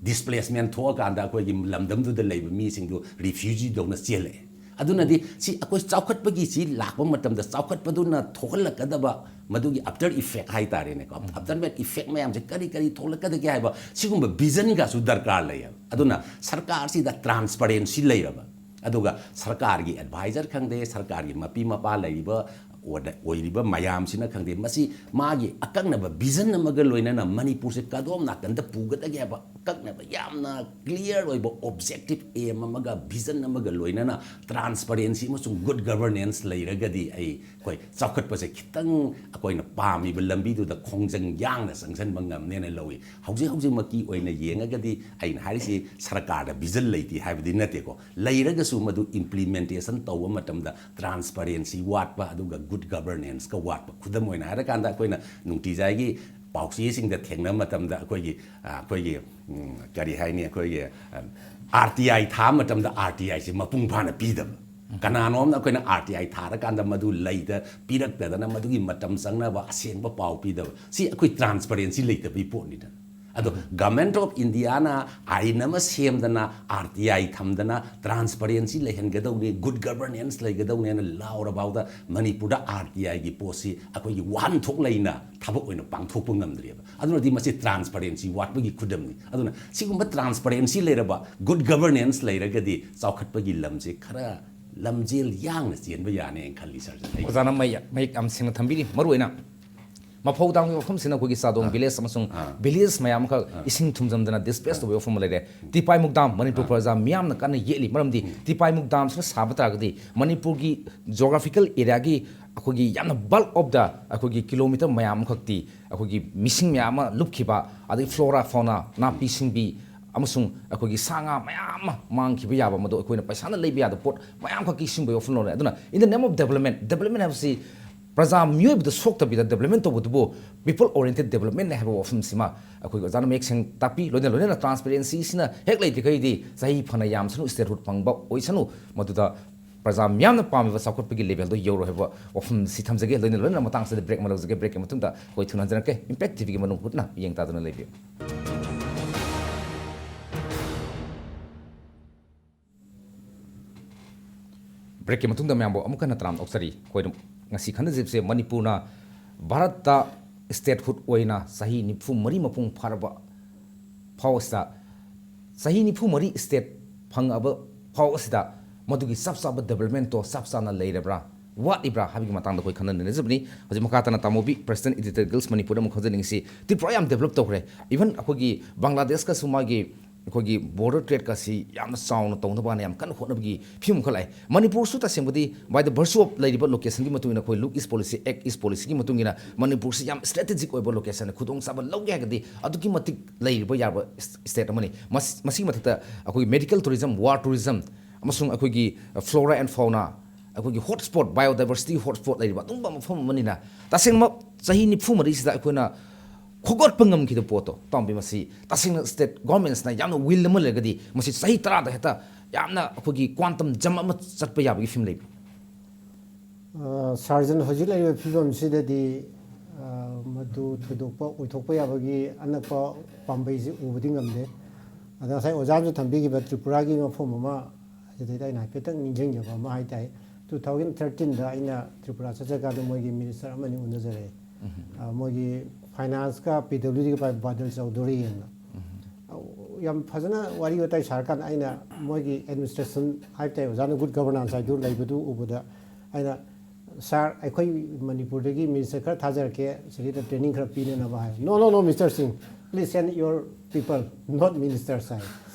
ꯗꯤꯁꯄ꯭ꯂꯦꯁꯃꯦꯟ ꯊꯣꯛꯑꯀꯥꯟꯗ ꯑꯩꯈꯣꯏꯒꯤ ꯂꯝꯗꯝꯗꯨꯗ ꯂꯩꯕ ꯃꯤꯁꯤꯡꯗꯨ ꯔꯤꯐ꯭ꯌꯨꯖꯤꯗꯧꯅ ꯆꯦꯜꯂꯛꯑꯦ꯫ ꯑꯗꯨꯅꯗꯤ ꯁꯤ ꯑꯩꯈꯣꯏ ꯆꯥꯎꯈꯠꯄꯒꯤ ꯁꯤ ꯂꯥꯛꯄ ꯃꯇꯝꯗ ꯆꯥꯎꯈꯠꯄꯗꯨꯅ ꯊꯣꯛꯍꯜꯂꯛꯀꯗꯕ ꯃꯗꯨꯒꯤ ꯑꯥꯐꯇꯔ ꯏꯐꯦꯛ ꯍꯥꯏꯇꯥꯔꯦꯅꯦꯀꯣ, ꯑꯥꯐꯇꯔ ꯃꯦꯠ ꯏꯐꯦꯛ ꯃꯌꯥꯝꯁꯦ ꯀꯔꯤ ꯀꯔꯤ ꯊꯣꯛꯂꯛꯀꯗꯒꯦ ꯍꯥꯏꯕ ꯁꯤꯒꯨꯝꯕ ꯚꯤꯖꯟꯒꯁꯨ ꯗꯔꯀꯥꯔ ꯂꯩꯌꯦꯕ꯫ ꯑꯗꯨꯅ ꯁꯔꯀꯥꯔꯁꯤꯗ ꯇ꯭ꯔꯥꯟꯁꯄꯔꯦꯟꯁꯤ ꯂꯩꯔꯕ, ꯑꯗꯨꯒ ꯁꯔꯀꯥꯔꯒꯤ ꯑꯦꯗꯚꯥꯏꯖꯔ ꯈꯪꯗꯦ, ꯁꯔꯀꯥꯔꯒꯤ ꯃꯄꯤ ꯃꯄꯥ ꯂꯩꯔꯤꯕ ꯑꯣꯏꯔꯤꯕ ꯃꯌꯥꯝꯁꯤꯅ ꯈꯪꯗꯦ, ꯃꯁꯤ ꯃꯥꯒꯤ ꯑꯀꯛꯅꯕ ꯚꯤꯖꯟ ꯑꯃꯒ ꯂꯣꯏꯅꯅ ꯃꯅꯤꯄꯨꯔꯁꯦ ꯀꯗꯣꯝ ꯅꯥꯀꯟꯗ ꯄꯨꯒꯗꯒꯦ ꯍꯥꯏꯕ ꯑꯀꯛꯅꯕ ꯌꯥꯝꯅ ꯀ꯭ꯂꯤꯌꯥꯔ ꯑꯣꯏꯕ ꯑꯣꯕꯖꯦꯛꯇꯤꯚ ꯑꯦꯝ ꯑꯃꯒ ꯚꯤꯖꯟ ꯑꯃꯒ ꯂꯣꯏꯅꯅ ꯇ꯭ꯔꯥꯟꯁꯄꯔꯦꯟꯁꯤ ꯑꯃꯁꯨꯡ ꯒꯨꯗ ꯒꯕꯔꯅꯦꯟꯁ ꯂꯩꯔꯒꯗꯤ ꯑꯩꯈꯣꯏ ꯆꯥꯎꯈꯠꯄꯁꯦ ꯈꯤꯇꯪ ꯑꯩꯈꯣꯏꯅ ꯄꯥꯝꯃꯤꯕ ꯂꯝꯕꯤꯗꯨꯗ ꯈꯣꯡꯖꯪ ꯌꯥꯡꯅ ꯆꯪꯁꯤꯟꯕ ꯉꯝꯅꯦꯅ ꯂꯧꯏ꯫ ꯍꯧꯖꯤꯛ ꯍꯧꯖꯤꯛꯃꯛꯀꯤ ꯑꯣꯏꯅ ꯌꯦꯡꯉꯒꯗꯤ ꯑꯩꯅ ꯍꯥꯏꯔꯤꯁꯤ ꯁꯔꯀꯥꯔꯗ ꯚꯤꯖꯟ ꯂꯩꯇꯦ ꯍꯥꯏꯕꯗꯤ ꯅꯠꯇꯦꯀꯣ, ꯂꯩꯔꯒꯁꯨ ꯃꯗꯨ ꯏꯝꯄ꯭ꯂꯤꯃꯦꯟꯇꯦꯁꯟ ꯇꯧꯕ ꯃꯇꯝꯗ ꯇ꯭ꯔꯥꯟꯁꯄꯔꯦꯟꯁꯤ ꯋꯥꯠꯄ, ꯑꯗꯨꯒ ꯒꯨꯗ ꯒꯕꯔꯅꯦꯟꯁꯀ ꯋꯥꯠꯄ꯫ ꯈꯨꯗꯝ ꯑꯣꯏꯅ ꯍꯥꯏꯔꯀꯥꯟꯗ ꯑꯩꯈꯣꯏꯅ ꯅꯨꯡꯇꯤꯖꯥꯏꯒꯤ ꯄꯥꯎꯆꯦꯁꯤꯡꯗ ꯊꯦꯡꯅꯕ ꯃꯇꯝꯗ ꯑꯩꯈꯣꯏꯒꯤ, ꯑ, ꯑꯩꯈꯣꯏꯒꯤ, ꯎꯝ, ꯀꯔꯤ ꯍꯥꯏꯅꯤ, ꯑꯩꯈꯣꯏꯒꯤ, ꯑ, ꯑꯥꯔ ꯇꯤ ꯑꯥꯏ ꯊꯥꯕ ꯃꯇꯝꯗ ꯑꯥꯔ ꯇꯤ ꯑꯥꯏꯁꯤ ꯃꯄꯨꯡ ꯐꯥꯅ ꯄꯤꯗꯕ꯫ ꯀꯅꯥꯅꯣꯝꯅ ꯑꯩꯈꯣꯏꯅ ꯑꯥꯔ ꯇꯤ ꯑꯥꯏ ꯊꯥꯔꯀꯥꯟꯗ ꯃꯗꯨ ꯂꯩꯗ ꯄꯤꯔꯛꯇꯗꯅ ꯃꯗꯨꯒꯤ ꯃꯇꯝ ꯆꯪꯅꯕ ꯑꯁꯦꯡꯕ ꯄꯥꯎ ꯄꯤꯗꯕ, ꯁꯤ ꯑꯩꯈꯣꯏ ꯇ꯭ꯔꯥꯟꯁꯄꯔꯦꯟꯁꯤ ꯂꯩꯇꯕꯒꯤ ꯄꯣꯠꯅꯤꯗꯅ꯫ ꯑꯗꯣ ꯒꯚꯔꯟꯃꯦꯟꯠ ꯑꯣꯐ ꯏꯟꯗꯤꯌꯥꯅ ꯑꯥꯏꯟ ꯑꯃ ꯁꯦꯝꯗꯅ, ꯑꯥꯔ ꯇꯤ ꯑꯥꯏ ꯊꯝꯗꯅ, ꯇ꯭ꯔꯥꯟꯁꯄꯔꯦꯟꯁꯤ ꯂꯩꯍꯟꯒꯗꯧꯅꯤ, ꯒꯨꯗ ꯒꯚꯔꯅꯦꯟꯁ ꯂꯩꯒꯗꯧꯅꯤꯅ ꯂꯥꯎꯔꯐꯥꯎꯗ ꯃꯅꯤꯄꯨꯔꯗ ꯑꯥꯔ ꯇꯤ ꯑꯥꯏꯒꯤ ꯄꯣꯠꯁꯤ ꯑꯩꯈꯣꯏꯒꯤ ꯋꯥꯍꯟꯊꯣꯛ ꯂꯩꯅ ꯊꯕꯛ ꯑꯣꯏꯅ ꯄꯥꯡꯊꯣꯛꯄ ꯉꯝꯗ꯭ꯔꯤꯑꯕ꯫ ꯑꯗꯨꯅꯗꯤ ꯃꯁꯤ ꯇ꯭ꯔꯥꯟꯁꯄꯔꯦꯟꯁꯤ ꯋꯥꯠꯄꯒꯤ ꯈꯨꯗꯝꯅꯤ꯫ ꯑꯗꯨꯅ ꯁꯤꯒꯨꯝꯕ ꯇ꯭ꯔꯥꯟꯁꯄꯔꯦꯟꯁꯤ ꯂꯩꯔꯕ, ꯒꯨꯗ ꯒꯚꯔꯅꯦꯟꯁ ꯂꯩꯔꯒꯗꯤ ꯆꯥꯎꯈꯠꯄꯒꯤ ꯂꯝꯁꯤ ꯈꯔ ꯂꯝꯖꯦꯜ ꯌꯥꯡꯅ ꯆꯦꯟꯕ ꯌꯥꯅꯤ ꯍꯥꯏꯅ ꯈꯜꯂꯤ, ꯁꯥꯔ꯫ ꯑꯩ ꯑꯣꯖꯥꯅ ꯃꯌꯦꯛ ꯃꯌꯦꯛ ꯌꯥꯝ ꯁꯦꯡꯅ ꯊꯝꯕꯤꯔꯤ꯫ ꯃꯔꯨꯑꯣꯏꯅ ꯃꯐꯧ ꯗꯥꯝꯒꯤ ꯋꯥꯐꯝꯁꯤꯅ ꯑꯩꯈꯣꯏꯒꯤ ꯆꯥꯗꯣꯡ ꯚꯤꯂꯦꯖ ꯑꯃꯁꯨꯡ ꯚꯤꯂꯦꯖ ꯃꯌꯥꯝ ꯑꯃꯈꯛ ꯏꯁꯤꯡ ꯊꯨꯝꯖꯝꯗꯅ ꯗꯤꯁꯄ꯭ꯂꯦꯁ ꯇꯧꯕꯒꯤ ꯋꯥꯐꯝ ꯑꯃ ꯂꯩꯔꯦ꯫ ꯇꯤꯄꯥꯏꯃꯨꯛ ꯗꯥꯝ ꯃꯅꯤꯄꯨꯔ ꯄ꯭ꯔꯖꯥ ꯃꯤꯌꯥꯝꯅ ꯀꯟꯅ ꯌꯦꯠꯂꯤ꯫ ꯃꯔꯝꯗꯤ ꯇꯤꯄꯥꯏꯃꯨꯛ ꯗꯥꯝꯁꯤꯅ ꯁꯥꯕ ꯇꯥꯔꯒꯗꯤ ꯃꯅꯤꯄꯨꯔꯒꯤ ꯖꯣꯒ꯭ꯔꯥꯐꯤꯀꯦꯜ ꯑꯦꯔꯤꯌꯥꯒꯤ ꯑꯩꯈꯣꯏꯒꯤ ꯌꯥꯝꯅ ꯕꯜꯛ ꯑꯣꯐ ꯗ ꯑꯩꯈꯣꯏꯒꯤ ꯀꯤꯂꯣꯃꯤꯇꯔ ꯃꯌꯥꯝ ꯑꯃꯈꯛꯇꯤ ꯑꯩꯈꯣꯏꯒꯤ ꯃꯤꯁꯤꯡ ꯃꯌꯥꯝ ꯑꯃ ꯂꯨꯞꯈꯤꯕ, ꯑꯗꯒꯤ ꯐ꯭ꯂꯣꯔꯥ ꯐꯥꯎꯅꯥ, ꯅꯥꯄꯤ ꯁꯤꯡꯕꯤ ꯑꯃꯁꯨꯡ ꯑꯩꯈꯣꯏꯒꯤ ꯁꯥ ꯉꯥ ꯃꯌꯥꯝ ꯑꯃ ꯃꯥꯡꯈꯤꯕ ꯌꯥꯕ, ꯃꯗꯨ ꯑꯩꯈꯣꯏꯅ ꯄꯩꯁꯥꯅ ꯂꯩꯕ ꯌꯥꯗꯕ ꯄꯣꯠ ꯃꯌꯥꯝꯈꯛꯀꯤ ꯁꯤꯡꯕꯒꯤ ꯋꯥꯐꯝ ꯂꯧꯔꯦ꯫ ꯑꯗꯨꯅ in the name of development, development ꯍꯥꯏꯕꯁꯤ ꯄ꯭ꯔꯖꯥ ꯃꯤꯑꯣꯏꯕꯗ ꯁꯣꯛꯇꯕꯤꯗ ꯗꯦꯕꯂꯞꯃꯦꯟ ꯇꯧꯕꯗꯨꯕꯨ people oriented development ꯅꯤ ꯍꯥꯏꯕ ꯋꯥꯐꯝꯁꯤꯃ ꯑꯩꯈꯣꯏꯒꯤ ꯑꯣꯖꯥꯅ ꯃꯌꯦꯛ ꯁꯦꯡ ꯇꯥꯛꯄꯤ꯫ ꯂꯣꯏꯅ ꯂꯣꯏꯅꯅ ꯇ꯭ꯔꯥꯟꯁꯄꯦꯔꯦꯟꯁꯤꯁꯤꯅ ꯍꯦꯛ ꯂꯩꯇ꯭ꯔꯤꯈꯩꯗꯤ ꯆꯍꯤ ꯐꯅ ꯌꯥꯝꯁꯅꯨ, ꯁ꯭ꯇꯦꯠꯍꯨꯗ ꯐꯪꯕ ꯑꯣꯏꯁꯅꯨ, ꯃꯗꯨꯗ ꯄ꯭ꯔꯖꯥ ꯃꯤꯌꯥꯝꯅ ꯄꯥꯝꯃꯤꯕ ꯆꯥꯎꯈꯠꯄꯒꯤ ꯂꯦꯚꯦꯜꯗꯣ ꯌꯧꯔꯣꯏ ꯍꯥꯏꯕ ꯋꯥꯐꯝꯁꯤ ꯊꯝꯖꯒꯦ꯫ ꯂꯣꯏꯅ ꯂꯣꯏꯅꯅ ꯃꯇꯥꯡꯁꯤꯗ ꯕ꯭ꯔꯦꯛ ꯑꯃ ꯂꯧꯖꯒꯦ꯫ ꯕ꯭ꯔꯦꯛꯀꯤ ꯃꯇꯨꯡꯗ ꯑꯩꯈꯣꯏ ꯊꯨꯅ ꯍꯟꯖꯔꯛꯀꯦ꯫ ꯏꯝꯄꯦꯛ ꯇꯤꯚꯤꯒꯤ ꯃꯅꯨꯡ ꯍꯨꯠꯅ ꯌꯦꯡ ꯇꯥꯗꯨꯅ ꯂꯩꯕꯤꯌꯨ꯫ ꯕ꯭ꯔꯦꯛꯀꯤ ꯃꯇꯨꯡꯗ ꯃꯌꯥꯝꯕꯨ ꯑꯃꯨꯛ ꯍꯟꯅ ꯇꯔꯥꯝꯅ ꯑꯣꯛꯆꯔꯤ꯫ ꯑꯩꯈꯣꯏꯅ ꯉꯁꯤ ꯈꯟꯅꯖꯔꯤꯕꯁꯦ ꯃꯅꯤꯄꯨꯔꯅ ꯚꯥꯔꯠꯇ ꯁ꯭ꯇꯦꯠꯍꯨꯗ ꯑꯣꯏꯅ ꯆꯍꯤ ꯅꯤꯐꯨ ꯃꯔꯤ ꯃꯄꯨꯡ ꯐꯥꯔꯕ ꯐꯥꯎ ꯑꯁꯤꯗ, ꯆꯍꯤ ꯅꯤꯐꯨ ꯃꯔꯤ ꯁ꯭ꯇꯦꯠ ꯐꯪꯉꯕ ꯐꯥꯎ ꯑꯁꯤꯗ ꯃꯗꯨꯒꯤ ꯆꯞ ꯆꯥꯕ ꯗꯦꯕꯂꯞꯃꯦꯟꯇꯣ ꯆꯞ ꯆꯥꯅ ꯂꯩꯔꯕ꯭ꯔꯥ, ꯋꯥꯠꯂꯤꯕ꯭ꯔꯥ ꯍꯥꯏꯕꯒꯤ ꯃꯇꯥꯡꯗ ꯑꯩꯈꯣꯏ ꯈꯟꯅꯅꯖꯕꯅꯤ꯫ ꯍꯧꯖꯤꯛ ꯃꯈꯥ ꯇꯥꯅ ꯇꯥꯃꯣꯕꯤ, ꯄ꯭ꯔꯦꯁꯤꯗꯦꯟꯠ ꯏꯗꯤꯇꯔ ꯒꯤꯜꯁ ꯃꯅꯤꯄꯨꯔꯗ ꯑꯃꯨꯛ ꯈꯪꯖꯅꯤꯡꯉꯤꯁꯤ, ꯇ꯭ꯔꯤꯄꯨꯔꯥ ꯌꯥꯝ ꯗꯦꯕꯂꯞ ꯇꯧꯈ꯭ꯔꯦ꯫ ꯏꯚꯟ ꯑꯩꯈꯣꯏꯒꯤ ꯕꯪꯒ꯭ꯂꯥꯗꯦꯁꯀꯁꯨ ꯃꯥꯒꯤ ꯑꯩꯈꯣꯏꯒꯤ ꯕꯣꯔꯗꯔ ꯇ꯭ꯔꯦꯗꯀꯁꯤ ꯌꯥꯝꯅ ꯆꯥꯎꯅ ꯇꯧꯅꯕ ꯍꯥꯏꯅ ꯌꯥꯝ ꯀꯟꯅ ꯍꯣꯠꯅꯕꯒꯤ ꯐꯤꯕꯝ ꯑꯃꯈꯛ ꯂꯥꯛꯑꯦ꯫ ꯃꯅꯤꯄꯨꯔꯁꯨ ꯇꯁꯦꯡꯕꯗꯤ by the virtue of ꯂꯩꯔꯤꯕ ꯂꯣꯀꯦꯁꯟꯒꯤ ꯃꯇꯨꯡ ꯏꯟꯅ, ꯑꯩꯈꯣꯏ ꯂꯨꯛ ꯏꯁ ꯄꯣꯂꯤꯁꯤ, ꯑꯦꯛ ꯏꯁ ꯄꯣꯂꯤꯁꯤꯒꯤ ꯃꯇꯨꯡ ꯏꯟꯅ ꯃꯅꯤꯄꯨꯔꯁꯤ ꯌꯥꯝ ꯁ꯭ꯇ꯭ꯔꯦꯇꯦꯖꯤꯛ ꯑꯣꯏꯕ ꯂꯣꯀꯦꯁꯟꯅꯤ꯫ ꯈꯨꯗꯣꯡꯆꯥꯕ ꯂꯧꯒꯦ ꯍꯥꯏꯔꯒꯗꯤ ꯑꯗꯨꯛꯀꯤ ꯃꯇꯤꯛ ꯂꯩꯔꯤꯕ ꯌꯥꯕ ꯁ꯭ꯇꯦꯠ ꯑꯃꯅꯤ꯫ ꯃꯁ-, ꯃꯁꯤꯒꯤ ꯃꯊꯛꯇ ꯑꯩꯈꯣꯏꯒꯤ ꯃꯦꯗꯤꯀꯦꯜ ꯇꯨꯔꯤꯖꯝ, ꯋꯥꯔ ꯇꯨꯔꯤꯖꯝ ꯑꯃꯁꯨꯡ ꯑꯩꯈꯣꯏꯒꯤ ꯐ꯭ꯂꯣꯔꯥ ꯑꯦꯟ ꯐꯥꯎꯅꯥ, ꯑꯩꯈꯣꯏꯒꯤ ꯍꯣꯠ ꯁ꯭ꯄꯣꯠ, ꯕꯥꯏꯑꯣꯗꯥꯏꯕꯔꯁꯤꯇꯤ ꯍꯣꯠ ꯁ꯭ꯄꯣꯠ ꯂꯩꯔꯤꯕ ꯑꯗꯨꯒꯨꯝꯕ ꯃꯐꯝ ꯑꯃꯅꯤꯅ, ꯇꯁꯦꯡꯅꯃꯛ ꯆꯍꯤ ꯅꯤꯐꯨ ꯃꯔꯤꯁꯤꯗ ꯑꯩꯈꯣꯏꯅ ꯈꯣꯒꯠꯄ ꯉꯝꯈꯤꯗꯕ ꯄꯣꯠꯇꯣ, ꯇꯥꯎꯝꯕꯤ, ꯃꯁꯤ ꯇꯁꯦꯡꯅ ꯁ꯭ꯇꯦꯠ ꯒꯣꯔꯃꯦꯟꯠꯁꯅ ꯌꯥꯝꯅ ꯋꯤꯜ ꯑꯃ ꯂꯩꯔꯒꯗꯤ ꯃꯁꯤ ꯆꯍꯤ ꯇꯔꯥꯗ ꯍꯦꯛꯇ ꯌꯥꯝꯅ ꯑꯩꯈꯣꯏꯒꯤ quantum jump ꯑꯃ ꯆꯠꯄ ꯌꯥꯕꯒꯤ ꯐꯤꯕꯝ ꯂꯩꯕ꯭ꯔꯥ? ꯑ, ꯁꯥꯔꯖꯟ, ꯍꯧꯖꯤꯛ ꯂꯩꯔꯤꯕ ꯐꯤꯕꯝꯁꯤꯗꯗꯤ, ꯑ, ꯃꯗꯨ ꯊꯣꯏꯗꯣꯛꯄ ꯑꯣꯏꯊꯣꯛꯄ ꯌꯥꯕꯒꯤ ꯑꯅꯛꯄ ꯄꯥꯝꯕꯩꯁꯤ ꯎꯕꯗꯤ ꯉꯝꯗꯦ꯫ ꯑꯗ ꯉꯁꯥꯏ ꯑꯣꯖꯥꯅꯁꯨ ꯊꯝꯕꯤꯈꯤꯕ ꯇ꯭ꯔꯤꯄꯨꯔꯥꯒꯤ ꯃꯐꯝ ꯑꯃ, ꯁꯤꯗꯩꯗ ꯑꯩꯅ ꯍꯥꯏꯐꯦꯠꯇꯪ ꯅꯤꯡꯁꯤꯡꯖꯕ ꯑꯃ ꯍꯥꯏ ꯇꯥꯏ꯫ Two thousand thirteenꯗ ꯑꯩꯅ ꯇ꯭ꯔꯤꯄꯨꯔꯥ ꯆꯠꯆꯀꯥꯟꯗ ꯃꯣꯏꯒꯤ ꯃꯤꯅꯤꯁꯇꯔ ꯑꯃꯅꯤ ꯎꯅꯖꯔꯦ꯫ ꯑ, ꯃꯣꯏꯒꯤ ꯐꯥꯏꯅꯥꯟꯁꯀ ꯄꯤ ꯗꯕ꯭ꯂꯤꯎ ꯗꯤꯒ ꯄꯥꯏ ꯕꯥꯗꯜ ꯆꯧꯙꯨꯔꯤ ꯑꯅ꯫ ꯑ, ꯌꯥꯝ ꯐꯖꯅ ꯋꯥꯔꯤ ꯋꯥꯇꯥꯏ ꯁꯥꯔꯀꯥꯟꯗ ꯑꯩꯅ ꯃꯣꯏꯒꯤ ꯑꯦꯗꯃꯤꯅꯤꯁꯇ꯭ꯔꯦꯁꯟ ꯍꯥꯏꯕ ꯇꯥꯏ, ꯑꯣꯖꯥꯅ ꯒꯨꯗ ꯒꯕꯔꯅꯥꯟꯁ ꯍꯥꯏꯗꯨ ꯂꯩꯕꯗꯨ ꯎꯕꯗ ꯑꯩꯅ, "ꯁꯥꯔ, ꯑꯩꯈꯣꯏ ꯃꯅꯤꯄꯨꯔꯗꯒꯤ ꯃꯤꯅꯤꯁꯇꯔ ꯈꯔ ꯊꯥꯖꯔꯛꯀꯦ, ꯁꯤꯗꯩꯗ ꯇ꯭ꯔꯦꯅꯤꯡ ꯈꯔ ꯄꯤꯅꯅꯕ" ꯍꯥꯏ꯫ "No, no, no, Mister Singh, please send your people, not ministers" ꯍꯥꯏ꯫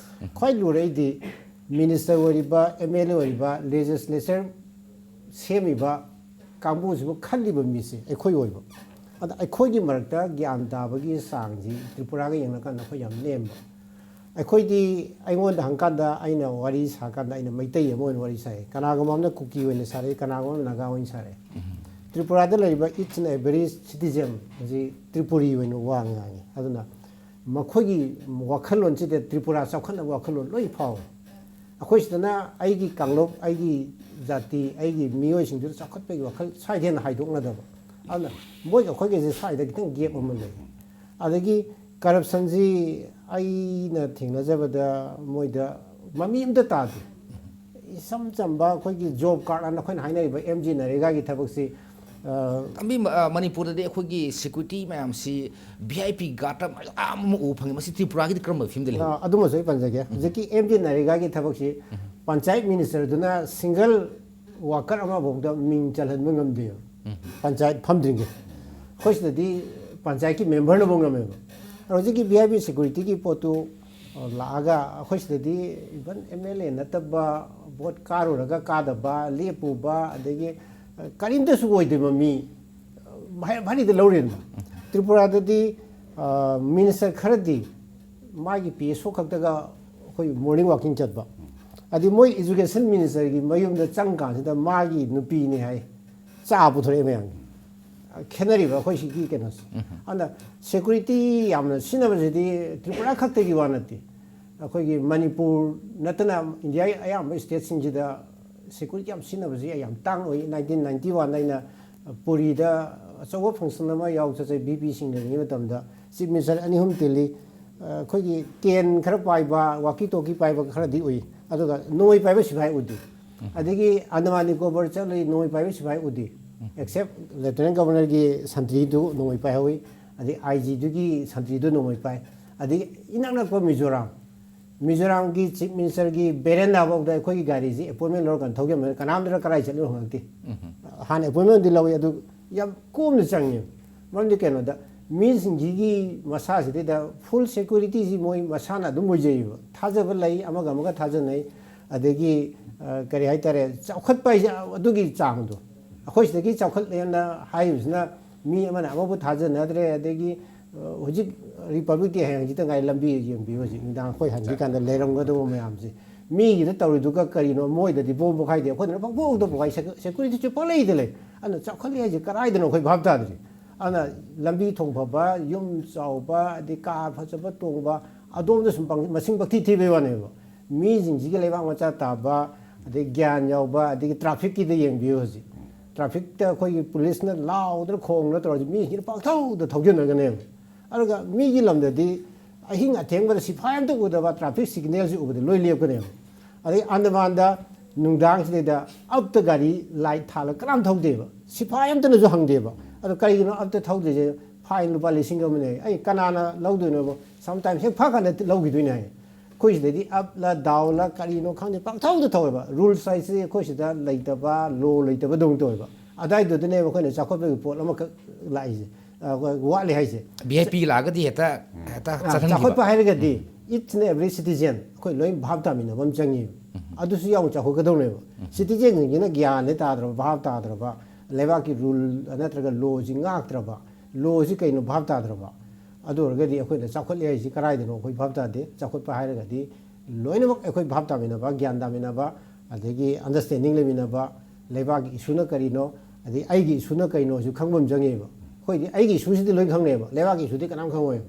ꯈ꯭ꯋꯥꯏ ꯂꯨꯔꯛꯏꯗꯤ ꯃꯤꯅꯤꯁꯇꯔ ꯑꯣꯏꯔꯤꯕ, ꯑꯦꯝ ꯑꯦꯜ ꯑꯦ ꯑꯣꯏꯔꯤꯕ, ꯂꯦꯖꯤꯁꯂꯦꯆꯔ ꯁꯦꯝꯃꯤꯕ ꯀꯥꯡꯕꯨꯁꯤꯕꯨ ꯈꯜꯂꯤꯕ ꯃꯤꯁꯦ ꯑꯩꯈꯣꯏ ꯑꯣꯏꯕ꯫ ꯑꯗ ꯑꯩꯈꯣꯏꯒꯤ ꯃꯔꯛꯇ ꯒ꯭ꯌꯥꯟ ꯇꯥꯕꯒꯤ ꯆꯥꯡꯁꯤ ꯇ꯭ꯔꯤꯄꯨꯔꯥꯒ ꯌꯦꯡꯅꯀꯥꯟꯗ ꯑꯩꯈꯣꯏ ꯌꯥꯝ ꯅꯦꯝꯕ꯫ ꯑꯩꯈꯣꯏꯗꯤ, ꯑꯩꯉꯣꯟꯗ ꯍꯪꯀꯥꯟꯗ ꯑꯩꯅ ꯋꯥꯔꯤ ꯁꯥꯀꯥꯟꯗ ꯑꯩꯅ ꯃꯩꯇꯩ ꯑꯃ ꯑꯣꯏꯅ ꯋꯥꯔꯤ ꯁꯥꯏ, ꯀꯅꯥꯒꯨꯝꯕ ꯑꯃꯅ ꯀꯨꯀꯤ ꯑꯣꯏꯅ ꯁꯥꯔꯛꯏ, ꯀꯅꯥꯒꯨꯝꯕ ꯑꯃꯅ ꯅꯥꯒꯥ ꯑꯣꯏꯅ ꯁꯥꯔꯛꯏ꯫ ꯇ꯭ꯔꯤꯄꯨꯔꯥꯗ ꯂꯩꯔꯤꯕ each and every citizen ꯑꯁꯤ ꯇ꯭ꯔꯤꯄꯨꯔꯤ ꯑꯣꯏꯅ ꯋꯥ ꯉꯥꯡꯉꯤ꯫ ꯑꯗꯨꯅ ꯃꯈꯣꯏꯒꯤ ꯋꯥꯈꯜꯂꯣꯟꯁꯤꯗ ꯇ꯭ꯔꯤꯄꯨꯔꯥ ꯆꯥꯎꯈꯠꯅꯕ ꯋꯥꯈꯜꯂꯣꯟ ꯂꯣꯏ ꯐꯥꯎꯏ꯫ ꯑꯩꯈꯣꯏ ꯁꯤꯗꯅ ꯑꯩꯒꯤ ꯀꯥꯡꯂꯨꯞ, ꯑꯩꯒꯤ ꯖꯥꯇꯤ, ꯑꯩꯒꯤ ꯃꯤꯑꯣꯏꯁꯤꯡꯗꯨꯗ ꯆꯥꯎꯈꯠꯄꯒꯤ ꯋꯥꯈꯜ ꯁ꯭ꯋꯥꯏꯗ ꯍꯦꯟꯅ ꯍꯥꯏꯗꯣꯛꯅꯗꯕ꯫ ꯑꯗꯨꯅ ꯃꯣꯏꯒ ꯑꯩꯈꯣꯏꯒꯁꯦ ꯁ꯭ꯋꯥꯏꯗ ꯈꯤꯇꯪ ꯒꯦꯞ ꯑꯃ ꯂꯩ꯫ ꯑꯗꯒꯤ ꯀꯔꯞꯁꯟꯁꯤ ꯑꯩꯅ ꯊꯦꯡꯅꯖꯕꯗ ꯃꯣꯏꯗ ꯃꯃꯤ ꯑꯝꯇ ꯇꯥꯗꯦ꯫ ꯏꯆꯝ ꯆꯝꯕ ꯑꯩꯈꯣꯏꯒꯤ ꯖꯣꯕ ꯀꯥꯔꯗ ꯑꯅ ꯑꯩꯈꯣꯏꯅ ꯍꯥꯏꯅꯔꯤꯕ ꯑꯦꯝ ꯖꯤ ꯅꯔꯦꯒꯥꯒꯤ ꯊꯕꯛꯁꯤ, ꯑ, ꯇꯝꯕꯤ, ꯑ, ꯃꯅꯤꯄꯨꯔꯗꯗꯤ ꯑꯩꯈꯣꯏꯒꯤ ꯁꯦꯀ꯭ꯌꯨꯔꯤꯇꯤ ꯃꯌꯥꯝꯁꯤ ꯚꯤ ꯑꯥꯏ ꯄꯤ ꯒꯥꯔꯗ ꯃꯌꯥꯝ ꯑꯃ ꯎꯕ ꯐꯪꯉꯤ꯫ ꯃꯁꯤ ꯇ꯭ꯔꯤꯄꯨꯔꯥꯒꯤꯗꯤ ꯀꯔꯝꯕ ꯐꯤꯕꯝꯗ ꯂꯩ? ꯑ, ꯑꯗꯨꯃꯁꯨ ꯑꯩ ꯄꯟꯖꯒꯦ꯫ ꯍꯧꯖꯤꯛꯀꯤ ꯑꯦꯝ ꯖꯤ ꯅꯔꯦꯒꯥꯒꯤ ꯊꯕꯛꯁꯤ ꯄꯟꯆꯥꯌꯠ ꯃꯤꯅꯤꯁꯇꯔꯗꯨꯅ ꯁꯤꯡꯒꯜ ꯋꯥꯀꯔ ꯑꯃꯐꯥꯎꯗ ꯃꯤꯡ ꯆꯜꯍꯟꯕ ꯉꯝꯗꯦꯕ꯫ ꯄꯟꯆꯥꯌꯠ ꯐꯝꯗ꯭ꯔꯤꯉꯩ ꯑꯩꯈꯣꯏ ꯁꯤꯗꯗꯤ ꯄꯟꯆꯥꯌꯠꯀꯤ ꯃꯦꯝꯕꯔꯅꯐꯥꯎ ꯉꯝꯃꯦꯕ꯫ ꯑꯗꯣ ꯍꯧꯖꯤꯛꯀꯤ ꯚꯤ ꯑꯥꯏ ꯄꯤ ꯁꯦꯀ꯭ꯌꯨꯔꯤꯇꯤꯒꯤ ꯄꯣꯠꯇꯨ, ꯑ, ꯂꯥꯛꯑꯒ ꯑꯩꯈꯣꯏ ꯁꯤꯗꯗꯤ ꯏꯚꯟ ꯑꯦꯝ ꯑꯦꯜ ꯑꯦ ꯅꯠꯇꯕ, ꯚꯣꯠ ꯀꯥꯔꯨꯔꯒ ꯀꯥꯗꯕ, ꯂꯦꯞꯄꯨꯕ, ꯑꯗꯒꯤ, ꯑ, ꯀꯔꯤꯝꯇꯁꯨ ꯑꯣꯏꯗꯕ ꯃꯤ, ꯑ, ꯚꯥꯔꯤꯗ ꯂꯧꯔꯦꯗꯅ꯫ ꯇ꯭ꯔꯤꯄꯨꯔꯥꯗꯗꯤ, ꯑ, ꯃꯤꯅꯤꯁꯇꯔ ꯈꯔꯗꯤ ꯃꯥꯒꯤ ꯄꯤ ꯑꯦꯁ ꯑꯣ ꯈꯛꯇꯒ ꯑꯩꯈꯣꯏ ꯃꯣꯔꯅꯤꯡ ꯋꯥꯀꯤꯡ ꯆꯠꯄ꯫ ꯑꯗꯤ ꯃꯣꯏ ꯏꯖꯨꯀꯦꯁꯟ ꯃꯤꯅꯤꯁꯇꯔꯒꯤ ꯃꯌꯨꯝꯗ ꯆꯪꯀꯥꯟꯁꯤꯗ ꯃꯥꯒꯤ ꯅꯨꯄꯤꯅꯤ ꯍꯥꯏ ꯆꯥ ꯄꯨꯊꯣꯔꯛꯑꯦ ꯃꯌꯥꯝꯒꯤ꯫ ꯈꯦꯠꯅꯔꯤꯕ ꯑꯩꯈꯣꯏ ꯁꯤꯒꯤ ꯀꯩꯅꯣꯁꯦ꯫ ꯑꯗꯨꯅ ꯁꯦꯀ꯭ꯌꯨꯔꯤꯇꯤ ꯌꯥꯝꯅ ꯁꯤꯖꯤꯟꯅꯕꯁꯤꯗꯤ ꯇ꯭ꯔꯤꯄꯨꯔꯥ ꯈꯛꯇꯒꯤ ꯋꯥ ꯅꯠꯇꯦ꯫ ꯑꯩꯈꯣꯏꯒꯤ ꯃꯅꯤꯄꯨꯔ ꯅꯠꯇꯅ ꯏꯟꯗꯤꯌꯥꯒꯤ ꯑꯌꯥꯝꯕ ꯁ꯭ꯇꯦꯠꯁꯤꯡꯁꯤꯗ ꯁꯦꯀ꯭ꯌꯨꯔꯤꯇꯤ ꯌꯥꯝ ꯁꯤꯖꯤꯟꯅꯕꯁꯤ ꯑꯩ ꯌꯥꯝ ꯇꯥꯡꯅ ꯎꯏ꯫ ꯅꯥꯏꯟꯇꯤꯟ ꯅꯥꯏꯟꯇꯤ ꯋꯥꯟꯗ ꯑꯩꯅ ꯄꯨꯔꯤꯗ ꯑꯆꯧꯕ ꯐꯪꯁꯟ ꯑꯃ ꯌꯥꯎ ꯆꯠꯆꯩ꯫ ꯚꯤ ꯄꯤꯁꯤꯡ ꯂꯩꯔꯤꯉꯩ ꯃꯇꯝꯗ ꯆꯤꯐ ꯃꯤꯅꯤꯁꯇꯔ ꯑꯅꯤ ꯑꯍꯨꯝ ꯇꯤꯜꯂꯤ꯫ ꯑꯩꯈꯣꯏꯒꯤ ꯀꯦꯟ ꯈꯔ ꯄꯥꯏꯕ, ꯋꯥꯀꯤ ꯇꯣꯀꯤ ꯄꯥꯏꯕ ꯈꯔꯗꯤ ꯎꯏ, ꯑꯗꯨꯒ ꯅꯣꯡꯃꯩ ꯄꯥꯏꯕ ꯁꯤꯐꯥꯏ ꯎꯗꯦ꯫ ꯑꯗꯒꯤ ꯑꯟꯗꯃꯥꯟ ꯅꯤꯀꯣꯕꯔ ꯆꯠꯂꯤ, ꯅꯣꯡꯃꯩ ꯄꯥꯏꯕ ꯁꯤꯐꯥꯏ ꯎꯗꯦ꯫ ꯑꯦꯛꯁꯦꯞ ꯂꯦꯐꯇꯤꯅꯦꯟ ꯒꯕꯔꯅꯔꯒꯤ ꯁꯟꯇ꯭ꯔꯤꯗꯨ ꯅꯣꯡꯃꯩ ꯄꯥꯏꯍꯧꯋꯤ, ꯑꯗꯩ ꯑꯥꯏ ꯖꯤꯗꯨꯒꯤ ꯁꯟꯇ꯭ꯔꯤꯗꯨ ꯅꯣꯡꯃꯩ ꯄꯥꯏ꯫ ꯑꯗꯒꯤ ꯏꯅꯛ ꯅꯛꯄ ꯃꯤꯖꯣꯔꯥꯝ, ꯃꯤꯖꯣꯔꯥꯝꯒꯤ ꯆꯤꯐ ꯃꯤꯅꯤꯁꯇꯔꯒꯤ ꯕꯦꯔꯦꯟꯗꯥꯐꯥꯎꯗ ꯑꯩꯈꯣꯏꯒꯤ ꯒꯥꯔꯤꯁꯤ ꯑꯦꯄꯣꯏꯟꯃꯦꯟ ꯂꯧꯔꯀꯥꯟꯗ ꯊꯧꯖꯟꯕꯅ ꯀꯅꯥꯝꯇꯅ ꯀꯗꯥꯏ ꯆꯠꯂꯤꯅꯣ ꯈꯪꯉꯛꯇꯦ꯫ ꯍꯥꯟꯅ ꯑꯦꯄꯣꯏꯟꯃꯦꯟꯗꯤ ꯂꯧꯏ, ꯑꯗꯨ ꯌꯥꯝ ꯀꯣꯝꯅ ꯆꯪꯉꯦ꯫ ꯃꯔꯝꯗꯤ ꯀꯩꯅꯣꯗ, ꯃꯤꯁꯤꯡꯁꯤꯒꯤ ꯃꯁꯥꯁꯤꯗꯩꯗ ꯐꯨꯜ ꯁꯦꯀ꯭ꯌꯨꯔꯤꯇꯤꯁꯤ ꯃꯣꯏ ꯃꯁꯥꯅ ꯑꯗꯨꯝ ꯑꯣꯏꯖꯩꯌꯦꯕ꯫ ꯊꯥꯖꯕ ꯂꯩ, ꯑꯃꯒ ꯑꯃꯒ ꯊꯥꯖꯅꯩ꯫ ꯑꯗꯒꯤ, ꯑ, ꯀꯔꯤ ꯍꯥꯏꯇꯥꯔꯦ, ꯆꯥꯎꯈꯠꯄ ꯍꯥꯏꯁꯦ ꯑꯗꯨꯒꯤ ꯆꯥꯡꯗꯣ꯫ ꯑꯩꯈꯣꯏ ꯁꯤꯗꯒꯤ ꯆꯥꯎꯈꯠꯂꯦꯅ ꯍꯥꯏꯔꯤꯕꯁꯤꯅ ꯃꯤ ꯑꯃꯅ ꯑꯃꯕꯨ ꯊꯥꯖꯅꯗ꯭ꯔꯦ꯫ ꯑꯗꯒꯤ, ꯑ, ꯍꯧꯖꯤꯛ ꯔꯤꯄꯕ꯭ꯂꯤꯛ ꯗꯦ ꯍꯌꯦꯡ ꯍꯪꯆꯤꯠꯇ ꯉꯥꯏ, ꯂꯝꯕꯤ ꯌꯦꯡꯕꯤꯌꯨ꯫ ꯍꯧꯖꯤꯛ ꯅꯨꯡꯗꯥꯡ ꯑꯩꯈꯣꯏ ꯍꯟꯈꯤꯀꯥꯟꯗ ꯂꯩꯔꯝꯒꯗꯧꯕ ꯃꯌꯥꯝꯁꯦ, ꯃꯤꯒꯤꯗ ꯇꯧꯔꯤꯗꯨꯒ ꯀꯔꯤꯅꯣ? ꯃꯣꯏꯗꯗꯤ ꯕꯣꯝ ꯄꯣꯈꯥꯏꯗꯦ, ꯑꯩꯈꯣꯏꯗꯅ ꯄꯪꯄꯣꯛꯇ ꯄꯣꯈꯥꯏ꯫ ꯁꯦꯀ꯭ꯌꯨ-, ꯁꯦꯀ꯭ꯌꯨꯔꯤꯇꯤꯁꯨ ꯄꯪꯂꯩꯗ ꯂꯩ꯫ ꯑꯗꯨꯅ ꯆꯥꯎꯈꯠꯂꯦ ꯍꯥꯏꯁꯦ ꯀꯗꯥꯏꯗꯅꯣ ꯑꯩꯈꯣꯏ ꯚꯥꯞ ꯇꯥꯗ꯭ꯔꯤ꯫ ꯑꯗꯨꯅ ꯂꯝꯕꯤ ꯊꯣꯡ ꯐꯕ, ꯌꯨꯝ ꯆꯥꯎꯕ, ꯑꯗꯩ ꯀꯥꯔ ꯐꯖꯕ ꯇꯣꯡꯕ, ꯑꯗꯣꯝꯗ ꯁꯨꯝ ꯄꯪ-, ꯃꯁꯤꯡ ꯄꯪꯊꯤ ꯊꯤꯕꯩ ꯋꯥꯅꯦꯕ꯫ ꯃꯤꯁꯤꯡꯁꯤꯒꯤ ꯂꯩꯕꯥꯛ ꯃꯆꯥ ꯇꯥꯕ, ꯑꯗꯩ ꯒ꯭ꯌꯥꯟ ꯌꯥꯎꯕ, ꯑꯗꯒꯤ ꯇ꯭ꯔꯥꯐꯤꯛꯀꯤꯗ ꯌꯦꯡꯕꯤꯌꯨ ꯍꯧꯖꯤꯛ꯫ ꯇ꯭ꯔꯥꯐꯤꯛꯇ ꯑꯩꯈꯣꯏꯒꯤ ꯄꯨꯂꯤꯁꯅ ꯂꯥꯎꯗꯅ ꯈꯣꯡꯗꯅ ꯇꯧꯔꯁꯨ ꯃꯤꯁꯤꯡꯁꯤꯅ ꯄꯪꯊꯧꯗ ꯊꯧꯖꯤꯟꯅꯒꯅꯦꯕ꯫ ꯑꯗꯨꯒ ꯃꯤꯒꯤ ꯂꯝꯗꯗꯤ ꯑꯍꯤꯡ ꯑꯊꯦꯡꯕꯗ ꯁꯤꯐꯥꯏ ꯑꯝꯇ ꯎꯗꯕ, ꯇ꯭ꯔꯥꯐꯤꯛ ꯁꯤꯒꯅꯦꯜꯁꯤ ꯎꯕꯗ ꯂꯣꯏ ꯂꯦꯞꯀꯅꯦꯕ꯫ ꯑꯗꯩ ꯑꯟꯗꯃꯥꯟꯗ ꯅꯨꯡꯗꯥꯡꯁꯤꯗꯩꯗ ꯑꯞꯇ ꯒꯥꯔꯤ ꯂꯥꯏꯠ ꯊꯥꯜꯂꯒ ꯀꯅꯥꯝ ꯊꯧꯗꯦꯕ, ꯁꯤꯐꯥꯏ ꯑꯝꯇꯅꯁꯨ ꯍꯪꯗꯦꯕ꯫ ꯑꯗꯣ ꯀꯔꯤꯒꯤꯅꯣ ꯑꯞꯇ ꯊꯧꯗ꯭ꯔꯤꯁꯦ? ꯐꯥꯏꯟ ꯂꯨꯄꯥ ꯂꯤꯁꯤꯡ ꯑꯃꯅꯦ꯫ ꯑꯩ ꯀꯅꯥꯅ ꯂꯧꯗꯣꯏꯅꯣꯕ? ꯁꯝꯇꯥꯏꯝ ꯍꯦꯛ ꯐꯥꯀꯥꯟꯗ ꯂꯧꯈꯤꯗꯣꯏꯅꯦ ꯍꯥꯏ꯫ ꯑꯩꯈꯣꯏ ꯁꯤꯗꯗꯤ ꯑꯞꯂ ꯗꯥꯎꯟꯂ ꯀꯔꯤꯅꯣ ꯈꯪꯗꯦ, ꯄꯪꯊꯧꯗ ꯊꯧꯋꯦꯕ꯫ ꯔꯨꯜꯁ ꯍꯥꯏꯁꯤ ꯑꯩꯈꯣꯏ ꯁꯤꯗ ꯂꯩꯇꯕ, ꯂꯣ ꯂꯩꯇꯕꯗꯧꯅ ꯇꯧꯋꯦꯕ꯫ ꯑꯗꯥꯏꯗꯨꯗꯅꯦꯕ ꯑꯩꯈꯣꯏꯅ ꯆꯥꯎꯈꯠꯄꯒꯤ ꯄꯣꯠ ꯑꯃꯈꯛ ꯂꯥꯛꯏꯁꯦ, ꯑ, ꯋꯥꯠꯂꯤ ꯍꯥꯏꯁꯦ꯫ ꯚꯤ ꯑꯥꯏ ꯄꯤ ꯂꯥꯛꯑꯒꯗꯤ ꯍꯦꯛꯇ ꯍꯦꯛꯇ ꯑ, ꯆꯠꯍꯟꯈꯤꯕ꯫ ꯆꯥꯎꯈꯠꯄ ꯍꯥꯏꯔꯒꯗꯤ each and every citizen ꯑꯩꯈꯣꯏ ꯂꯣꯏ ꯚꯥꯞ ꯇꯥꯃꯤꯟꯅꯕ ꯑꯃ ꯆꯪꯉꯤ꯫ ꯑꯗꯨꯁꯨ ꯌꯥꯎꯅ ꯆꯥꯎꯈꯠꯀꯗꯧꯅꯦꯕ꯫ ꯁꯤꯇꯤꯖꯦꯟꯁꯤꯡꯁꯤꯅ ꯒ꯭ꯌꯥꯟ ꯍꯦꯛ ꯇꯥꯗ꯭ꯔꯕ, ꯚꯥꯞ ꯇꯥꯗ꯭ꯔꯕ, ꯂꯩꯕꯥꯛꯀꯤ ꯔꯨꯜ ꯅꯠꯇ꯭ꯔꯒ ꯂꯣꯁꯤ ꯉꯥꯛꯇ꯭ꯔꯕ, ꯂꯣꯁꯤ ꯀꯩꯅꯣ ꯚꯥꯞ ꯇꯥꯗ꯭ꯔꯕ, ꯑꯗꯨ ꯑꯣꯏꯔꯒꯗꯤ ꯑꯩꯈꯣꯏꯅ ꯆꯥꯎꯈꯠꯂꯦ ꯍꯥꯏꯁꯤ ꯀꯗꯥꯏꯗꯅꯣ ꯑꯩꯈꯣꯏ ꯚꯥꯞ ꯇꯥꯗꯦ꯫ ꯆꯥꯎꯈꯠꯄ ꯍꯥꯏꯔꯒꯗꯤ ꯂꯣꯏꯅꯃꯛ ꯑꯩꯈꯣꯏ ꯚꯥꯞ ꯇꯥꯃꯤꯟꯅꯕ, ꯒ꯭ꯌꯥꯟ ꯇꯥꯃꯤꯟꯅꯕ, ꯑꯗꯒꯤ ꯑꯟꯗꯔꯁꯇꯦꯟꯗꯤꯡ ꯂꯩꯃꯤꯟꯅꯕ, ꯂꯩꯕꯥꯛꯀꯤ ꯏꯁꯨꯅ ꯀꯔꯤꯅꯣ, ꯑꯗꯩ ꯑꯩꯒꯤ ꯏꯁꯨꯅ ꯀꯩꯅꯣꯁꯨ ꯈꯪꯕ ꯑꯃ ꯆꯪꯉꯦꯕ꯫ ꯑꯩꯈꯣꯏꯗꯤ ꯑꯩꯒꯤ ꯏꯁꯨꯁꯤꯗꯤ ꯂꯣꯏ ꯈꯪꯅꯩꯕ, ꯂꯩꯕꯥꯛꯀꯤ ꯏꯁꯨꯗꯤ ꯀꯅꯥꯝ ꯈꯪꯉꯣꯏꯕ꯫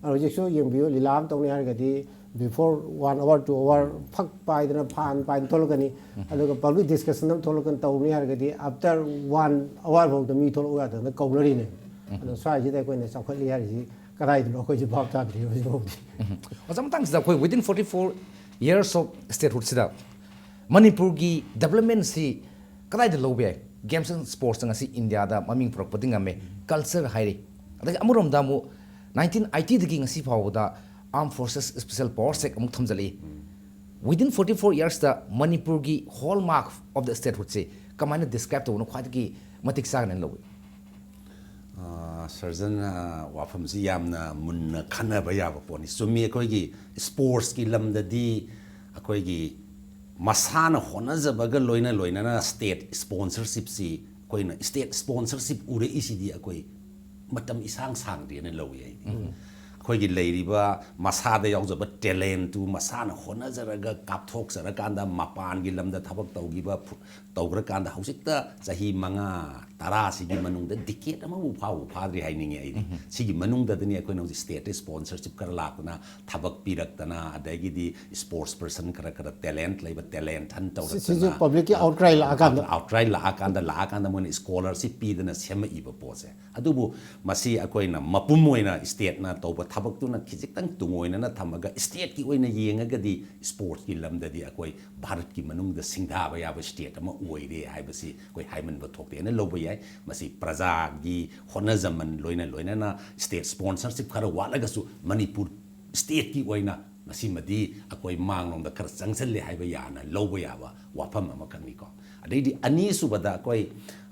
ꯑꯗꯣ ꯍꯧꯖꯤꯛꯁꯨ ꯌꯦꯡꯕꯤꯌꯨ, ꯂꯤꯂꯥ ꯑꯃ ꯇꯧꯅꯤ ꯍꯥꯏꯔꯒꯗꯤ Before one hour, two hour ꯐꯛ ꯄꯥꯏꯗꯅ ꯐꯥꯟ ꯄꯥꯏꯗꯅ ꯊꯣꯛꯂꯛꯀꯅꯤ, ꯑꯗꯨꯒ public discussion ꯑꯃ ꯊꯣꯛꯂꯛꯀꯅꯤ, ꯇꯧꯅꯤ ꯍꯥꯏꯔꯒꯗꯤ after one hour ꯐꯥꯎꯗ ꯃꯤ ꯊꯣꯛꯂꯛꯎ ꯌꯥꯗꯅ ꯀꯧꯅꯔꯤꯅꯦ꯫ ꯑꯗꯣ ꯁ꯭ꯋꯥꯏꯁꯤꯗ ꯑꯩꯈꯣꯏꯅ ꯆꯥꯎꯈꯠꯂꯤ ꯍꯥꯏꯔꯤꯁꯤ ꯀꯗꯥꯏꯗꯅꯣ ꯑꯩꯈꯣꯏꯁꯨ ꯚꯥꯞ ꯇꯥꯗ꯭ꯔꯤ ꯍꯧꯖꯤꯛ ꯐꯥꯎꯗꯤ꯫ ꯑꯣꯖꯥ, ꯃꯇꯥꯡꯁꯤꯗ ꯑꯩꯈꯣꯏ within forty four years of statehood ꯁꯤꯗ ꯃꯅꯤꯄꯨꯔꯒꯤ development ꯁꯤ ꯀꯗꯥꯏꯗ ꯂꯧꯕ ꯌꯥꯏ? Games and Sports ꯉꯁꯤ ꯏꯟꯗꯤꯌꯥꯗ ꯃꯃꯤꯡ ꯄꯨꯔꯛꯄꯗꯤ ꯉꯝꯃꯦ, culture ꯍꯥꯏꯔꯤ꯫ ꯑꯗꯒꯤ ꯑꯃꯔꯣꯝꯗ ꯑꯃꯨꯛ nineteen eighty ꯗꯒꯤ ꯉꯁꯤ ꯐꯥꯎꯕꯗ Armed Forces Special Powers Act ꯑꯃꯨꯛ ꯊꯝꯖꯜꯂꯛꯏ꯫ Within forty four years ꯇ ꯃꯅꯤꯄꯨꯔꯒꯤ hallmark of the statehood ꯁꯤ ꯀꯃꯥꯏꯅ describe ꯇꯧꯕꯅ ꯈ꯭ꯋꯥꯏꯗꯒꯤ ꯃꯇꯤꯛ ꯆꯥꯒꯅꯤ ꯂꯧꯏ? ꯑꯥ, ꯁꯔꯖꯟ, ꯑꯥ, ꯋꯥꯐꯝꯁꯤ ꯌꯥꯝꯅ ꯃꯨꯟꯅ ꯈꯟꯅꯕ ꯌꯥꯕ ꯄꯣꯠꯅꯤ꯫ ꯆꯨꯝꯃꯤ, ꯑꯩꯈꯣꯏꯒꯤ sports ꯀꯤ ꯂꯝꯗꯗꯤ ꯑꯩꯈꯣꯏꯒꯤ ꯃꯁꯥꯅ ꯍꯣꯠꯅꯖꯕꯒ ꯂꯣꯏꯅ ꯂꯣꯏꯅꯅ state sponsorship ꯁꯤ ꯑꯩꯈꯣꯏꯅ state sponsorship ꯎꯔꯛꯏꯁꯤꯗꯤ ꯑꯩꯈꯣꯏ ꯃꯇꯝ ꯏꯁꯥꯡ ꯁꯥꯡꯗꯦꯅ ꯂꯧꯏ ꯑꯩꯗꯤ꯫ ꯑꯩꯈꯣꯏꯒꯤ ꯂꯩꯔꯤꯕ ꯃꯁꯥꯗ ꯌꯥꯎꯖꯕ talent ꯇꯨ ꯃꯁꯥꯅ ꯍꯣꯠꯅꯖꯔꯒ ꯀꯥꯞꯊꯣꯛꯆꯔꯀꯥꯟꯗ ꯃꯄꯥꯟꯒꯤ ꯂꯝꯗ ꯊꯕꯛ ꯇꯧꯈꯤꯕ ꯐꯨ-, ꯇꯧꯈ꯭ꯔꯀꯥꯟꯗ ꯍꯧꯖꯤꯛꯇ ꯆꯍꯤ ꯃꯉꯥ ꯇꯔꯥꯁꯤꯒꯤ ꯃꯅꯨꯡꯗ decade ꯑꯃꯕꯨ ꯐꯥꯎꯕ ꯐꯥꯗ꯭ꯔꯤ ꯍꯥꯏꯅꯤꯡꯉꯤ ꯑꯩꯗꯤ꯫ ꯁꯤꯒꯤ ꯃꯅꯨꯡꯗꯗꯅꯤ ꯑꯩꯈꯣꯏꯅ ꯍꯧꯖꯤꯛ state ꯇ sponsorship ꯈꯔ ꯂꯥꯛꯇꯅ, ꯊꯕꯛ ꯄꯤꯔꯛꯇꯅ, ꯑꯗꯒꯤꯗꯤ sports person ꯈꯔ ꯈꯔ talent ꯂꯩꯕ talent hunt ꯁꯤꯁꯨ ꯇꯧꯔꯛꯇꯅ, public ꯀꯤ outcry ꯂꯥꯛꯑꯀꯥꯟꯗ꯫ Outcry ꯂꯥꯛꯑꯀꯥꯟꯗ, ꯂꯥꯛꯑꯀꯥꯟꯗ ꯃꯣꯏꯅ scholarship ꯄꯤꯗꯅ ꯁꯦꯝꯃꯛꯏꯕ ꯄꯣꯠꯁꯦ꯫ ꯑꯗꯨꯕꯨ ꯃꯁꯤ ꯑꯩꯈꯣꯏꯅ ꯃꯄꯨꯝ ꯑꯣꯏꯅ state ꯅ ꯇꯧꯕ ꯊꯕꯛꯇꯨꯅ ꯈꯤꯖꯤꯛꯇꯪ ꯇꯨꯡꯑꯣꯏꯅꯅ ꯊꯝꯃꯒ state ꯀꯤ ꯑꯣꯏꯅ ꯌꯦꯡꯉꯒꯗꯤ sports ꯀꯤ ꯂꯝꯗꯗꯤ ꯑꯩꯈꯣꯏ ꯚꯥꯔꯠꯀꯤ ꯃꯅꯨꯡꯗ ꯁꯤꯡꯊꯥꯕ ꯌꯥꯕ state ꯑꯃ ꯑꯣꯏꯔꯦ ꯍꯥꯏꯕꯁꯤ ꯑꯩꯈꯣꯏ ꯍꯥꯏꯃꯟꯕ ꯊꯣꯛꯇꯦꯅ ꯂꯧꯕ ꯌꯥꯏ꯫ ꯃꯁꯤ ꯄ꯭ꯔꯖꯥꯒꯤ ꯍꯣꯠꯅꯖꯃꯟ ꯂꯣꯏꯅ ꯂꯣꯏꯅꯅ state sponsorship ꯈꯔ ꯋꯥꯠꯂꯒꯁꯨ ꯃꯅꯤꯄꯨꯔ state ꯀꯤ ꯑꯣꯏꯅ ꯃꯁꯤꯃꯗꯤ ꯑꯩꯈꯣꯏ ꯃꯥꯡꯂꯣꯝꯗ ꯈꯔ ꯆꯪꯁꯤꯜꯂꯦ ꯍꯥꯏꯕ ꯌꯥꯅ ꯂꯧꯕ ꯌꯥꯕ ꯋꯥꯐꯝ ꯑꯃꯈꯛꯅꯤꯀꯣ꯫ ꯑꯗꯩꯗꯤ ꯑꯅꯤꯁꯨꯕꯗ ꯑꯩꯈꯣꯏ,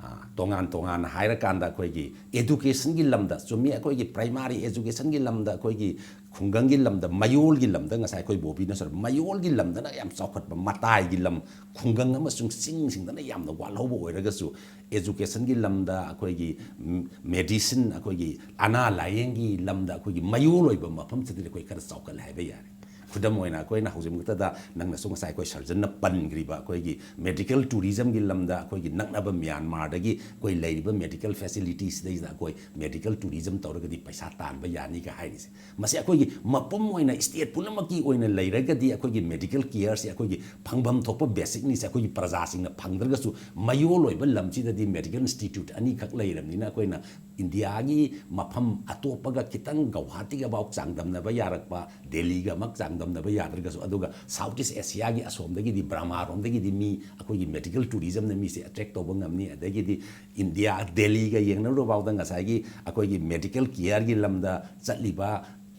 ꯑ, ꯇꯣꯉꯥꯟ ꯇꯣꯉꯥꯟꯅ ꯍꯥꯏꯔꯀꯥꯟꯗ ꯑꯩꯈꯣꯏꯒꯤ education ꯒꯤ ꯂꯝꯗ, ꯆꯨꯝꯃꯤ, ꯑꯩꯈꯣꯏꯒꯤ primary education ꯒꯤ ꯂꯝꯗ, ꯑꯩꯈꯣꯏꯒꯤ ꯈꯨꯡꯒꯪꯒꯤ ꯂꯝꯗ, ꯃꯌꯣꯜꯒꯤ ꯂꯝꯗ, ꯉꯁꯥꯏ ꯑꯩꯈꯣꯏ ꯕꯣꯕꯤꯅꯁꯨ ꯍꯥꯏꯕ, ꯃꯌꯣꯜꯒꯤ ꯂꯝꯗꯅ ꯌꯥꯝ ꯆꯥꯎꯈꯠꯄ, ꯃꯇꯥꯏꯒꯤ ꯂꯝ, ꯈꯨꯡꯒꯪ ꯑꯃꯁꯨꯡ ꯆꯤꯡꯁꯤꯡꯗꯅ ꯌꯥꯝꯅ ꯋꯥꯠꯍꯧꯕ ꯑꯣꯏꯔꯒꯁꯨ, education ꯒꯤ ꯂꯝꯗ ꯑꯩꯈꯣꯏꯒꯤ, ꯎꯝ, medicine, ꯑꯩꯈꯣꯏꯒꯤ ꯑꯅꯥ ꯂꯥꯏꯌꯦꯡꯒꯤ ꯂꯝꯗ ꯑꯩꯈꯣꯏꯒꯤ ꯃꯌꯣꯜ ꯑꯣꯏꯕ ꯃꯐꯝꯁꯤꯗꯗꯤ ꯑꯩꯈꯣꯏ ꯈꯔ ꯆꯥꯎꯈꯠꯂꯦ ꯍꯥꯏꯕ ꯌꯥꯔꯦ꯫ ꯈꯨꯗꯝ ꯑꯣꯏꯅ ꯑꯩꯈꯣꯏꯅ ꯍꯧꯖꯤꯛꯃꯛꯇꯗ ꯅꯪꯅꯁꯨ ꯉꯁꯥꯏ ꯑꯩꯈꯣꯏ ꯁꯔꯖꯟꯅ ꯄꯟꯈ꯭ꯔꯤꯕ ꯑꯩꯈꯣꯏꯒꯤ medical tourismꯒꯤ ꯂꯝꯗ ꯑꯩꯈꯣꯏꯒꯤ ꯅꯛꯅꯕ ꯃ꯭ꯌꯥꯟꯃꯥꯔꯗꯒꯤ ꯑꯩꯈꯣꯏ ꯂꯩꯔꯤꯕ medical facility ꯁꯤꯗꯩꯁꯤꯗ ꯑꯩꯈꯣꯏ medical tourism ꯇꯧꯔꯒꯗꯤ ꯄꯩꯁꯥ ꯇꯥꯟꯕ ꯌꯥꯅꯤꯒ ꯍꯥꯏꯔꯤꯁꯦ꯫ ꯃꯁꯤ ꯑꯩꯈꯣꯏꯒꯤ ꯃꯄꯨꯝ ꯑꯣꯏꯅ state ꯄꯨꯝꯅꯃꯛꯀꯤ ꯑꯣꯏꯅ ꯂꯩꯔꯒꯗꯤ ꯑꯩꯈꯣꯏꯒꯤ medical careꯁꯦ ꯑꯩꯈꯣꯏꯒꯤ ꯐꯪꯐꯝ ꯊꯣꯛꯄ basic needsꯁꯦ ꯑꯩꯈꯣꯏꯒꯤ ꯄ꯭ꯔꯖꯥꯁꯤꯡꯅ ꯐꯪꯗ꯭ꯔꯒꯁꯨ ꯃꯌꯣꯜ ꯑꯣꯏꯕ ꯂꯝꯁꯤꯗꯗꯤ medical institute ꯑꯅꯤꯈꯛ ꯂꯩꯔꯕꯅꯤꯅ ꯑꯩꯈꯣꯏꯅ ꯏꯟꯗꯤꯌꯥꯒꯤ ꯃꯐꯝ ꯑꯇꯣꯞꯄꯒ ꯈꯤꯇꯪ ꯒꯧꯍꯥꯇꯤꯒꯐꯥꯎ ꯆꯥꯡꯗꯝꯅꯕ ꯌꯥꯔꯛꯄ, ꯗꯦꯜꯂꯤꯒꯃꯛ ꯆꯥꯡꯗꯝꯅꯕ ꯌꯥꯗ꯭ꯔꯒꯁꯨ, ꯑꯗꯨꯒ South East Asiaꯒꯤ ꯑꯁꯣꯝꯗꯒꯤꯗꯤ ꯕ꯭ꯔꯃꯥꯔꯣꯝꯗꯒꯤꯗꯤ ꯃꯤ ꯑꯩꯈꯣꯏꯒꯤ medical tourismꯅ ꯃꯤꯁꯦ attract ꯇꯧꯕ ꯉꯝꯅꯤ꯫ ꯑꯗꯒꯤꯗꯤ ꯏꯟꯗꯤꯌꯥ ꯗꯦꯜꯂꯤꯒ ꯌꯦꯡꯅꯔꯨꯕ ꯐꯥꯎꯗ ꯉꯁꯥꯏꯒꯤ ꯑꯩꯈꯣꯏꯒꯤ medical careꯒꯤ ꯂꯝꯗ ꯆꯠꯂꯤꯕ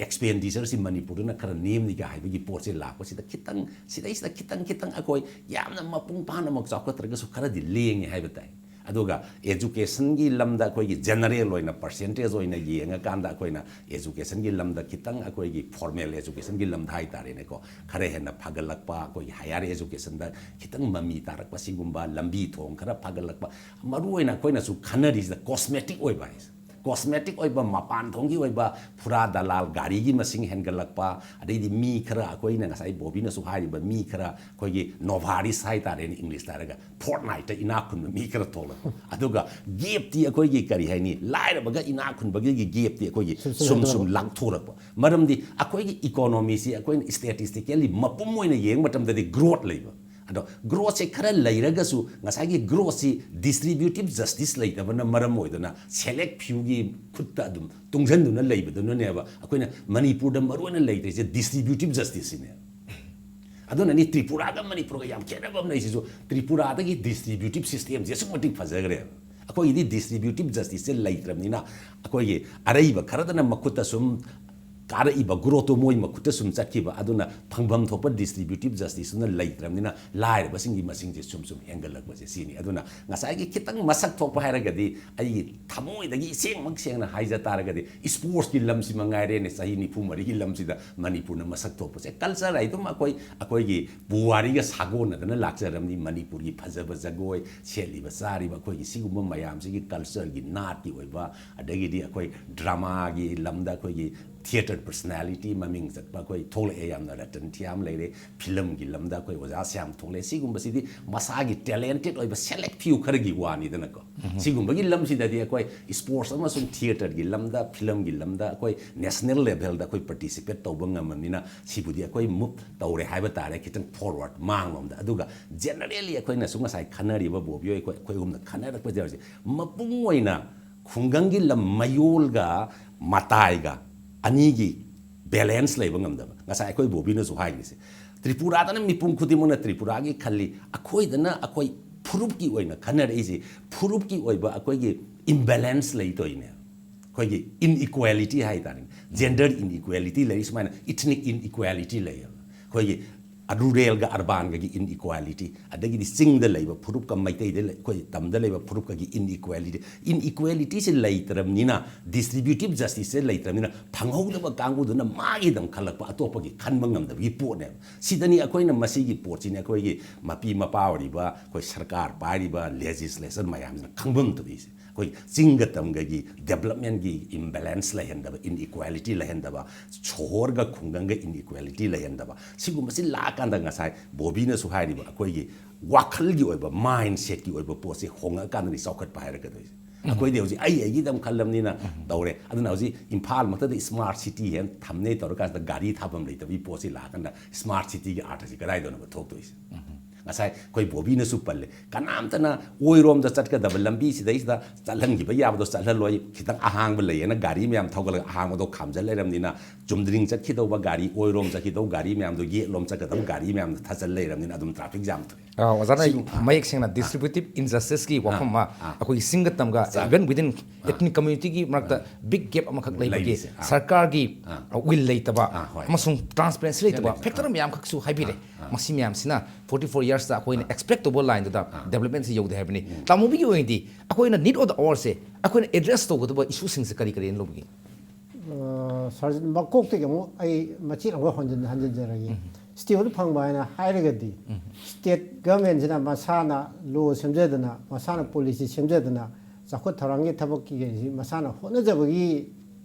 expenditureꯁꯤ ꯃꯅꯤꯄꯨꯔꯗꯅ ꯈꯔ ꯅꯦꯝꯅꯤꯒ ꯍꯥꯏꯕꯒꯤ ꯄꯣꯠꯁꯦ ꯂꯥꯛꯄꯁꯤꯗ ꯈꯤꯇꯪ, ꯁꯤꯗꯩꯁꯤꯗ ꯈꯤꯇꯪ ꯈꯤꯇꯪ ꯑꯩꯈꯣꯏ ꯌꯥꯝꯅ ꯃꯄꯨꯡ ꯐꯥꯅꯃꯛ ꯆꯥꯎꯈꯠꯇ꯭ꯔꯒꯁꯨ ꯈꯔꯗꯤ ꯂꯦꯡꯉꯦ ꯍꯥꯏꯕ ꯇꯥꯏ꯫ ꯑꯗꯨꯒ educationꯒꯤ ꯂꯝꯗ ꯑꯩꯈꯣꯏꯒꯤ general ꯑꯣꯏꯅ percentage ꯑꯣꯏꯅ ꯌꯦꯡꯉꯀꯥꯟꯗ ꯑꯩꯈꯣꯏꯅ educationꯒꯤ ꯂꯝꯗ ꯈꯤꯇꯪ ꯑꯩꯈꯣꯏꯒꯤ formal educationꯒꯤ ꯂꯝꯗ ꯍꯥꯏꯇꯥꯔꯦꯅꯦꯀꯣ, ꯈꯔ ꯍꯦꯟꯅ ꯐꯒꯠꯂꯛꯄ, ꯑꯩꯈꯣꯏꯒꯤ higher educationꯗ ꯈꯤꯇꯪ ꯃꯃꯤ ꯇꯥꯔꯛꯄ, ꯁꯤꯒꯨꯝꯕ ꯂꯝꯕꯤ ꯊꯣꯡ ꯈꯔ ꯐꯒꯠꯂꯛꯄ, ꯃꯔꯨꯑꯣꯏꯅ ꯑꯩꯈꯣꯏꯅꯁꯨ ꯈꯟꯅꯔꯤꯁꯤꯗ cosmetic ꯑꯣꯏꯕ ꯍꯥꯏꯁꯦ꯫ Cosmetic ꯑꯣꯏꯕ, ꯃꯄꯥꯟ ꯊꯣꯡꯒꯤ ꯑꯣꯏꯕ, ꯐꯨꯔꯥ ꯗꯂꯥꯜ, ꯒꯥꯔꯤꯒꯤ ꯃꯁꯤꯡ ꯍꯦꯟꯒꯠꯂꯛꯄ, ꯑꯗꯩꯗꯤ ꯃꯤ ꯈꯔ, ꯑꯩꯈꯣꯏꯅ ꯉꯁꯥꯏ ꯕꯣꯕꯤꯅꯁꯨ ꯍꯥꯏꯔꯤꯕ, ꯃꯤ ꯈꯔ ꯑꯩꯈꯣꯏꯒꯤ novarist ꯍꯥꯏꯇꯥꯔꯦꯅꯦ, Englishꯇ ꯍꯥꯏꯔꯒ fortnightꯇ ꯏꯅꯥꯛ ꯈꯨꯟꯕ ꯃꯤ ꯈꯔ ꯊꯣꯛꯂꯛꯄ꯫ ꯑꯗꯨꯒ gapꯇꯤ ꯑꯩꯈꯣꯏꯒꯤ ꯀꯔꯤ ꯍꯥꯏꯅꯤ, ꯂꯥꯏꯔꯕꯒ ꯏꯅꯥꯛ ꯈꯨꯟꯕꯒꯤ gapꯇꯤ ꯑꯩꯈꯣꯏꯒꯤ ꯁꯨꯝ ꯁꯨꯝ ꯁꯨꯝ ꯁꯨꯝ ꯂꯥꯡꯊꯣꯔꯛꯄ꯫ ꯃꯔꯝꯗꯤ ꯑꯩꯈꯣꯏꯒꯤ economyꯁꯤ ꯑꯩꯈꯣꯏꯅ statistically ꯃꯄꯨꯝ ꯑꯣꯏꯅ ꯌꯦꯡꯕ ꯃꯇꯝꯗꯗꯤ growth ꯂꯩꯕ꯫ ꯑꯗꯣ growthꯁꯦ ꯈꯔ ꯂꯩꯔꯒꯁꯨ ꯉꯁꯥꯏꯒꯤ growthꯁꯤ distributive justice ꯂꯩꯇꯕꯅ ꯃꯔꯝ ꯑꯣꯏꯗꯨꯅ select fewꯒꯤ ꯈꯨꯠꯇ ꯑꯗꯨꯝ ꯇꯨꯡꯁꯤꯟꯗꯨꯅ ꯂꯩꯕꯗꯨꯅꯅꯦꯕ ꯑꯩꯈꯣꯏꯅ ꯃꯅꯤꯄꯨꯔꯗ ꯃꯔꯨꯑꯣꯏꯅ ꯂꯩꯇ꯭ꯔꯤꯁꯦ distributive justiceꯁꯤꯅꯦ꯫ ꯑꯗꯨꯅꯅꯤ ꯇ꯭ꯔꯤꯄꯨꯔꯥꯒ ꯃꯅꯤꯄꯨꯔꯒ ꯌꯥꯝ ꯈꯦꯠꯅꯕ ꯑꯃ ꯂꯩꯁꯤꯁꯨ, ꯇ꯭ꯔꯤꯄꯨꯔꯥꯗꯒꯤ distributive systemꯁꯦ ꯑꯁꯨꯛ ꯃꯇꯤꯛ ꯐꯖꯈ꯭ꯔꯦꯕ꯫ ꯑꯩꯈꯣꯏꯒꯤꯗꯤ distributive justiceꯁꯦ ꯂꯩꯇ꯭ꯔꯕꯅꯤꯅ ꯑꯩꯈꯣꯏꯒꯤ ꯑꯔꯩꯕ ꯈꯔꯗꯅ ꯃꯈꯨꯠꯇ ꯁꯨꯝ ꯀꯥꯔꯛꯏꯕ growthꯇꯣ ꯃꯣꯏ ꯃꯈꯨꯠꯇ ꯁꯨꯝ ꯆꯠꯈꯤꯕ, ꯑꯗꯨꯅ ꯐꯪꯐꯝ ꯊꯣꯛꯄ distributive justiceꯇꯨꯅ ꯂꯩꯇ꯭ꯔꯕꯅꯤꯅ ꯂꯥꯏꯔꯕꯁꯤꯡꯒꯤ ꯃꯁꯤꯡꯁꯦ ꯁꯨꯝ ꯁꯨꯝ ꯍꯦꯟꯒꯠꯂꯛꯄꯁꯦ ꯁꯤꯅꯤ꯫ ꯑꯗꯨꯅ ꯉꯁꯥꯏꯒꯤ ꯈꯤꯇꯪ ꯃꯁꯛ ꯊꯣꯛꯄ ꯍꯥꯏꯔꯒꯗꯤ ꯑꯩꯒꯤ ꯊꯃꯣꯏꯗꯒꯤ ꯏꯁꯦꯡꯃꯛ ꯁꯦꯡꯅ ꯍꯥꯏꯖ ꯇꯥꯔꯒꯗꯤ sportsꯀꯤ ꯂꯝꯁꯤ ꯃꯉꯥꯏꯔꯦꯅꯦ, ꯆꯍꯤ ꯅꯤꯐꯨ ꯃꯔꯤꯒꯤ ꯂꯝꯁꯤꯗ ꯃꯅꯤꯄꯨꯔꯅ ꯃꯁꯛ ꯊꯣꯛꯄꯁꯦ꯫ Culture ꯍꯥꯏꯗꯨꯝ ꯑꯩꯈꯣꯏ, ꯑꯩꯈꯣꯏꯒꯤ ꯄꯨꯋꯥꯔꯤꯒ ꯁꯥꯒꯣꯟꯅꯗꯅ ꯂꯥꯛꯆꯔꯝꯅꯤ꯫ ꯃꯅꯤꯄꯨꯔꯒꯤ ꯐꯖꯕ ꯖꯒꯣꯏ, ꯁꯦꯠꯂꯤꯕ ꯆꯥꯔꯤꯕ ꯑꯩꯈꯣꯏꯒꯤ ꯁꯤꯒꯨꯝꯕ ꯃꯌꯥꯝꯁꯤꯒꯤ cultureꯒꯤ ꯅꯥꯠꯀꯤ ꯑꯣꯏꯕ, ꯑꯗꯒꯤꯗꯤ ꯑꯩꯈꯣꯏ dramaꯒꯤ ꯂꯝꯗ ꯑꯩꯈꯣꯏꯒꯤ ꯊꯤꯌꯦꯇꯔ ꯄꯔꯁꯅꯦꯂꯤꯇꯤ ꯃꯃꯤꯡ ꯆꯠꯄ ꯑꯩꯈꯣꯏ ꯊꯣꯛꯂꯛꯑꯦ, ꯌꯥꯝꯅ ꯔꯇꯟ ꯊꯤꯌꯥꯝ ꯂꯩꯔꯦ, ꯐꯤꯂꯝꯒꯤ ꯂꯝꯗ ꯑꯩꯈꯣꯏ ꯑꯣꯖꯥ ꯁ꯭ꯌꯥꯝ ꯊꯣꯛꯂꯛꯑꯦ꯫ ꯁꯤꯒꯨꯝꯕꯁꯤꯗꯤ ꯃꯁꯥꯒꯤ ꯇꯦꯂꯦꯟꯇꯦꯠ ꯑꯣꯏꯕ ꯁꯦꯂꯦꯛ ꯐ꯭ꯌꯨ ꯈꯔꯒꯤ ꯋꯥꯅꯤꯗꯅꯀꯣ꯫ ꯁꯤꯒꯨꯝꯕꯒꯤ ꯂꯝꯁꯤꯗꯗꯤ ꯑꯩꯈꯣꯏ ꯁ꯭ꯄꯣꯔꯠꯁ ꯑꯃꯁꯨꯡ ꯊꯤꯌꯦꯇꯔꯒꯤ ꯂꯝꯗ, ꯐꯤꯂꯝꯒꯤ ꯂꯝꯗ ꯑꯩꯈꯣꯏ ꯅꯦꯁꯅꯦꯜ ꯂꯦꯚꯦꯜꯗ ꯑꯩꯈꯣꯏ ꯄꯥꯔꯇꯤꯁꯤꯄꯦꯠ ꯇꯧꯕ ꯉꯝꯃꯕꯅꯤꯅ ꯁꯤꯕꯨꯗꯤ ꯑꯩꯈꯣꯏ ꯃꯨꯞ ꯇꯧꯔꯦ ꯍꯥꯏꯕ ꯇꯥꯔꯦ, ꯈꯤꯇꯪ ꯐꯣꯔꯋꯥꯔꯗ ꯃꯥꯡꯂꯣꯝꯗ꯫ ꯑꯗꯨꯒ ꯖꯦꯅꯔꯦꯜꯂꯤ ꯑꯩꯈꯣꯏꯅꯁꯨ ꯉꯁꯥꯏ ꯈꯟꯅꯔꯤꯕ ꯕꯣꯕꯤ ꯍꯣꯏ, ꯑꯩꯈꯣꯏ ꯑꯩꯈꯣꯏ ꯑꯍꯨꯝꯅ ꯈꯟꯅꯔꯛꯄꯁꯦ ꯍꯧꯖꯤꯛ ꯃꯄꯨꯡ ꯑꯣꯏꯅ ꯈꯨꯡꯒꯪꯒꯤ ꯂꯝ ꯃꯌꯣꯜꯒ ꯃꯇꯥꯏꯒ ꯑꯅꯤꯒꯤ ꯕꯦꯂꯦꯟꯁ ꯂꯩꯕ ꯉꯝꯗꯕ꯫ ꯉꯁꯥꯏ ꯑꯩꯈꯣꯏ ꯕꯣꯕꯤꯅꯁꯨ ꯍꯥꯏꯈ꯭ꯔꯤꯁꯦ, ꯇ꯭ꯔꯤꯄꯨꯔꯥꯗꯅ ꯃꯤꯄꯨꯝ ꯈꯨꯗꯤꯡꯃꯛꯅ ꯇ꯭ꯔꯤꯄꯨꯔꯥꯒꯤ ꯈꯜꯂꯤ, ꯑꯩꯈꯣꯏꯗꯅ ꯑꯩꯈꯣꯏ ꯐꯨꯔꯨꯞꯀꯤ ꯑꯣꯏꯅ ꯈꯟꯅꯔꯛꯏꯁꯤ, ꯐꯨꯔꯨꯞꯀꯤ ꯑꯣꯏꯕ ꯑꯩꯈꯣꯏꯒꯤ ꯏꯝꯕꯦꯂꯦꯟꯁ ꯂꯩꯇꯣꯏꯅꯦ꯫ ꯑꯩꯈꯣꯏꯒꯤ ꯏꯟꯏꯀ꯭ꯋꯦꯂꯤꯇꯤ ꯍꯥꯏ ꯇꯥꯔꯦꯅꯦ, ꯖꯦꯟꯗꯔ ꯏꯟꯏꯀ꯭ꯋꯦꯂꯤꯇꯤ ꯂꯩ, ꯁꯨꯃꯥꯏꯅ ꯏꯊꯅꯤꯛ ꯏꯟꯏꯀ꯭ꯋꯦꯂꯤꯇꯤ ꯂꯩꯌꯦꯕ꯫ ꯑꯩꯈꯣꯏꯒꯤ ꯔꯨꯔꯦꯜꯒ ꯑꯔꯕꯥꯟꯒꯒꯤ ꯏꯟꯏꯀ꯭ꯋꯦꯂꯤꯇꯤ, ꯑꯗꯒꯤꯗꯤ ꯆꯤꯡꯗ ꯂꯩꯕ ꯐꯨꯔꯨꯞꯀ ꯃꯩꯇꯩꯗ ꯂꯩ, ꯑꯩꯈꯣꯏ ꯇꯝꯗ ꯂꯩꯕ ꯐꯨꯔꯨꯞꯀꯒꯤ ꯏꯟꯏꯀ꯭ꯋꯦꯂꯤꯇꯤ, ꯏꯟꯏꯀ꯭ꯋꯦꯂꯤꯇꯤꯁꯦ ꯂꯩꯇ꯭ꯔꯕꯅꯤꯅ, ꯗꯤꯁꯇ꯭ꯔꯤꯕ꯭ꯌꯨꯇꯤꯞ ꯖꯁꯇꯤꯁꯁꯦ ꯂꯩꯇ꯭ꯔꯕꯅꯤꯅ, ꯐꯪꯍꯧꯗꯕ ꯀꯥꯡꯕꯨꯗꯨꯅ ꯃꯥꯒꯤꯗꯪ ꯈꯜꯂꯛꯄ, ꯑꯇꯣꯞꯄꯒꯤ ꯈꯟꯕ ꯉꯝꯗꯕꯒꯤ ꯄꯣꯠꯅꯦꯕ꯫ ꯁꯤꯗꯅꯤ ꯑꯩꯈꯣꯏꯅ, ꯃꯁꯤꯒꯤ ꯄꯣꯠꯁꯤꯅꯤ ꯑꯩꯈꯣꯏꯒꯤ ꯃꯄꯤ ꯃꯄꯥ ꯑꯣꯏꯔꯤꯕ, ꯑꯩꯈꯣꯏ ꯁꯔꯀꯥꯔ ꯄꯥꯏꯔꯤꯕ, ꯂꯦꯖꯤꯁꯂꯦꯁꯟ ꯃꯌꯥꯝꯁꯤꯅ ꯈꯪꯐꯝ ꯊꯣꯛꯏꯁꯦ꯫ ꯑꯩꯈꯣꯏ ꯆꯤꯡꯒ ꯇꯝꯒꯒꯤ ꯗꯦꯕꯂꯞꯃꯦꯟꯒꯤ ꯏꯝꯕꯦꯂꯦꯟꯁ ꯂꯩꯍꯟꯗꯕ, ꯏꯟꯏꯀ꯭ꯋꯦꯂꯤꯇꯤ ꯂꯩꯍꯟꯗꯕ, ꯁꯣꯍꯣꯔꯒ ꯈꯨꯡꯒꯪꯒ ꯏꯟꯏꯀ꯭ꯋꯦꯂꯤꯇꯤ ꯂꯩꯍꯟꯗꯕ, ꯁꯤꯒꯨꯝꯕꯁꯤ ꯂꯥꯛꯑꯀꯥꯟꯗ ꯉꯁꯥꯏ ꯕꯣꯕꯤꯅꯁꯨ ꯍꯥꯏꯔꯤꯕ ꯑꯩꯈꯣꯏꯒꯤ ꯋꯥꯈꯜꯒꯤ ꯑꯣꯏꯕ, ꯃꯥꯏꯟ ꯁꯦꯠꯀꯤ ꯑꯣꯏꯕ ꯄꯣꯠꯁꯤ ꯍꯣꯡꯉꯛꯑꯀꯥꯟꯗꯅꯤ ꯆꯥꯎꯈꯠꯄ ꯍꯥꯏꯔꯛꯀꯗꯣꯏꯁꯦ꯫ ꯑꯩꯈꯣꯏꯗꯤ ꯍꯧꯖꯤꯛ ꯑꯩ ꯑꯩꯒꯤꯗꯪ ꯈꯜꯂꯝꯅꯤꯅ ꯇꯧꯔꯦ꯫ ꯑꯗꯨꯅ ꯍꯧꯖꯤꯛ ꯏꯝꯐꯥꯜ ꯃꯛꯇꯗ ꯁ꯭ꯃꯥꯔꯠ ꯁꯤꯇꯤ ꯍꯦꯟ ꯊꯝꯅꯦ ꯇꯧꯔꯀꯥꯟꯁꯤꯗ ꯒꯥꯔꯤ ꯊꯥꯐꯝ ꯂꯩꯇꯕꯒꯤ ꯄꯣꯠꯁꯤ ꯂꯥꯛꯑꯀꯥꯟꯗ ꯁ꯭ꯃꯥꯔꯠ ꯁꯤꯇꯤꯒꯤ ꯑꯥꯔꯊꯁꯤ ꯀꯗꯥꯏꯗꯅꯣꯕ ꯊꯣꯛꯇꯣꯏꯁꯦ? ꯉꯁꯥꯏ ꯑꯩꯈꯣꯏ ꯕꯣꯕꯤꯅꯁꯨ ꯄꯜꯂꯦ, ꯀꯅꯥꯝꯇꯅ ꯑꯣꯏꯔꯣꯝꯗ ꯆꯠꯀꯗꯕ ꯂꯝꯕꯤ ꯁꯤꯗꯩꯁꯤꯗ ꯆꯠꯍꯟꯈꯤꯕ ꯌꯥꯕꯗꯣ ꯆꯠꯍꯜꯂꯣꯏ, ꯈꯤꯇꯪ ꯑꯍꯥꯡꯕ ꯂꯩꯌꯦꯅ ꯒꯥꯔꯤ ꯃꯌꯥꯝ ꯊꯧꯒꯠꯂꯒ ꯑꯍꯥꯡꯕꯗꯣ ꯈꯥꯝꯖꯜ ꯂꯩꯔꯝꯅꯤꯅ, ꯆꯨꯝꯗ꯭ꯔꯤꯡ ꯆꯠꯈꯤꯗꯧꯕ ꯒꯥꯔꯤ, ꯑꯣꯏꯔꯣꯝ ꯆꯠꯈꯤꯗꯧꯕ ꯒꯥꯔꯤ ꯃꯌꯥꯝꯗꯣ ꯌꯦꯠꯂꯣꯝ ꯆꯠꯀꯗꯕ ꯒꯥꯔꯤ ꯃꯌꯥꯝꯗꯣ ꯊꯥꯖꯜ ꯂꯩꯔꯝꯅꯤꯅ ꯑꯗꯨꯝ ꯇ꯭ꯔꯥꯐꯤꯛ ꯖꯥꯝ ꯊꯣꯛꯑꯦ꯫ ꯑꯥ, ꯑꯣꯖꯥꯅ ꯁꯤꯒꯨꯝ-, ꯃꯌꯦꯛ ꯁꯦꯡꯅ ꯗꯤꯁꯇ꯭ꯔꯤꯕ꯭ꯌꯨꯇꯤꯞ ꯏꯟꯖꯁꯇꯤꯁꯀꯤ ꯋꯥꯐꯝ ꯑꯃ, ꯑꯥ, ꯑꯩꯈꯣꯏꯒꯤ ꯆꯤꯡꯒ ꯇꯝꯒ, ꯆꯥ-, even within ethnic communityꯒꯤ ꯃꯔꯛꯇ ꯕꯤꯛ ꯒꯦꯞ ꯑꯃꯈꯛ ꯂꯩꯕꯒꯤ ꯂꯩꯔꯤꯁꯦ, ꯑꯥ, ꯁꯔꯀꯥꯔꯒꯤ, ꯑꯥ, ꯋꯤꯜ ꯂꯩꯇꯕ, ꯑꯥ, ꯍꯣꯏ, ꯑꯃꯁꯨꯡ ꯇ꯭ꯔꯥꯟꯁꯄꯦꯔꯦꯟꯁꯤ ꯂꯩꯇꯕ, ꯂꯩꯇꯕ, ꯐꯦꯛꯇꯔ, ꯑꯥ, ꯃꯌꯥꯝꯈꯛꯁꯨ ꯍꯥꯏꯕꯤꯔꯦ꯫ ꯑꯥ, ꯑꯥ꯫ ꯃꯁꯤ ꯃꯌꯥꯝꯁꯤꯅ forty four yearsꯇ ꯑꯩꯈꯣꯏꯅ, ꯑꯥ, ꯑꯦꯛꯁꯄꯦꯛ ꯇꯧꯕ ꯂꯥꯏꯟꯗꯨꯗ, ꯑꯥ, ꯗꯦꯕꯂꯞꯃꯦꯟꯁꯤ ꯌꯧꯗꯦ ꯍꯥꯏꯕꯅꯤ꯫ ꯎꯝ꯫ ꯇꯥꯃꯣꯕꯤꯒꯤ ꯑꯣꯏꯅꯗꯤ ꯑꯩꯈꯣꯏꯅ need of the hourꯁꯦ, ꯑꯩꯈꯣꯏꯅ ꯑꯦꯗ꯭ꯔꯦꯁ ꯇꯧꯒꯗꯕ ꯏꯁꯨꯁꯤꯡꯁꯦ ꯀꯔꯤ ꯀꯔꯤꯅ ꯂꯧꯕꯤꯒꯦ? ꯑ, ꯁꯥꯔ, ꯃꯀꯣꯛꯇꯒꯤ ꯑꯃꯨꯛ ꯑꯩ ꯃꯆꯦꯠ ꯑꯃꯨꯛ ꯍꯟꯖꯤꯟ-, ꯍꯟꯖꯤꯟꯖꯔꯒꯦ꯫ ꯎꯝ꯫ ꯁ꯭ꯇꯦ ꯑꯣꯔꯗꯔ ꯐꯪꯕ ꯍꯥꯏꯅ ꯍꯥꯏꯔꯒꯗꯤ, ꯎꯝ꯫ ꯁ꯭ꯇꯦꯠ ꯒꯚꯔꯟꯃꯦꯟꯁꯤꯅ ꯃꯁꯥꯅ ꯂꯣ ꯁꯦꯝꯖꯗꯅ, ꯃꯁꯥꯅ ꯄꯣꯂꯤꯁꯤ ꯁꯦꯝꯖꯗꯅ, ꯆꯥꯎꯈꯠ ꯊꯧꯔꯥꯡꯒꯤ ꯊꯕꯛꯀꯤ ꯀꯩꯁꯤ ꯃꯁꯥꯅ ꯍꯣꯠꯅꯖꯕꯒꯤ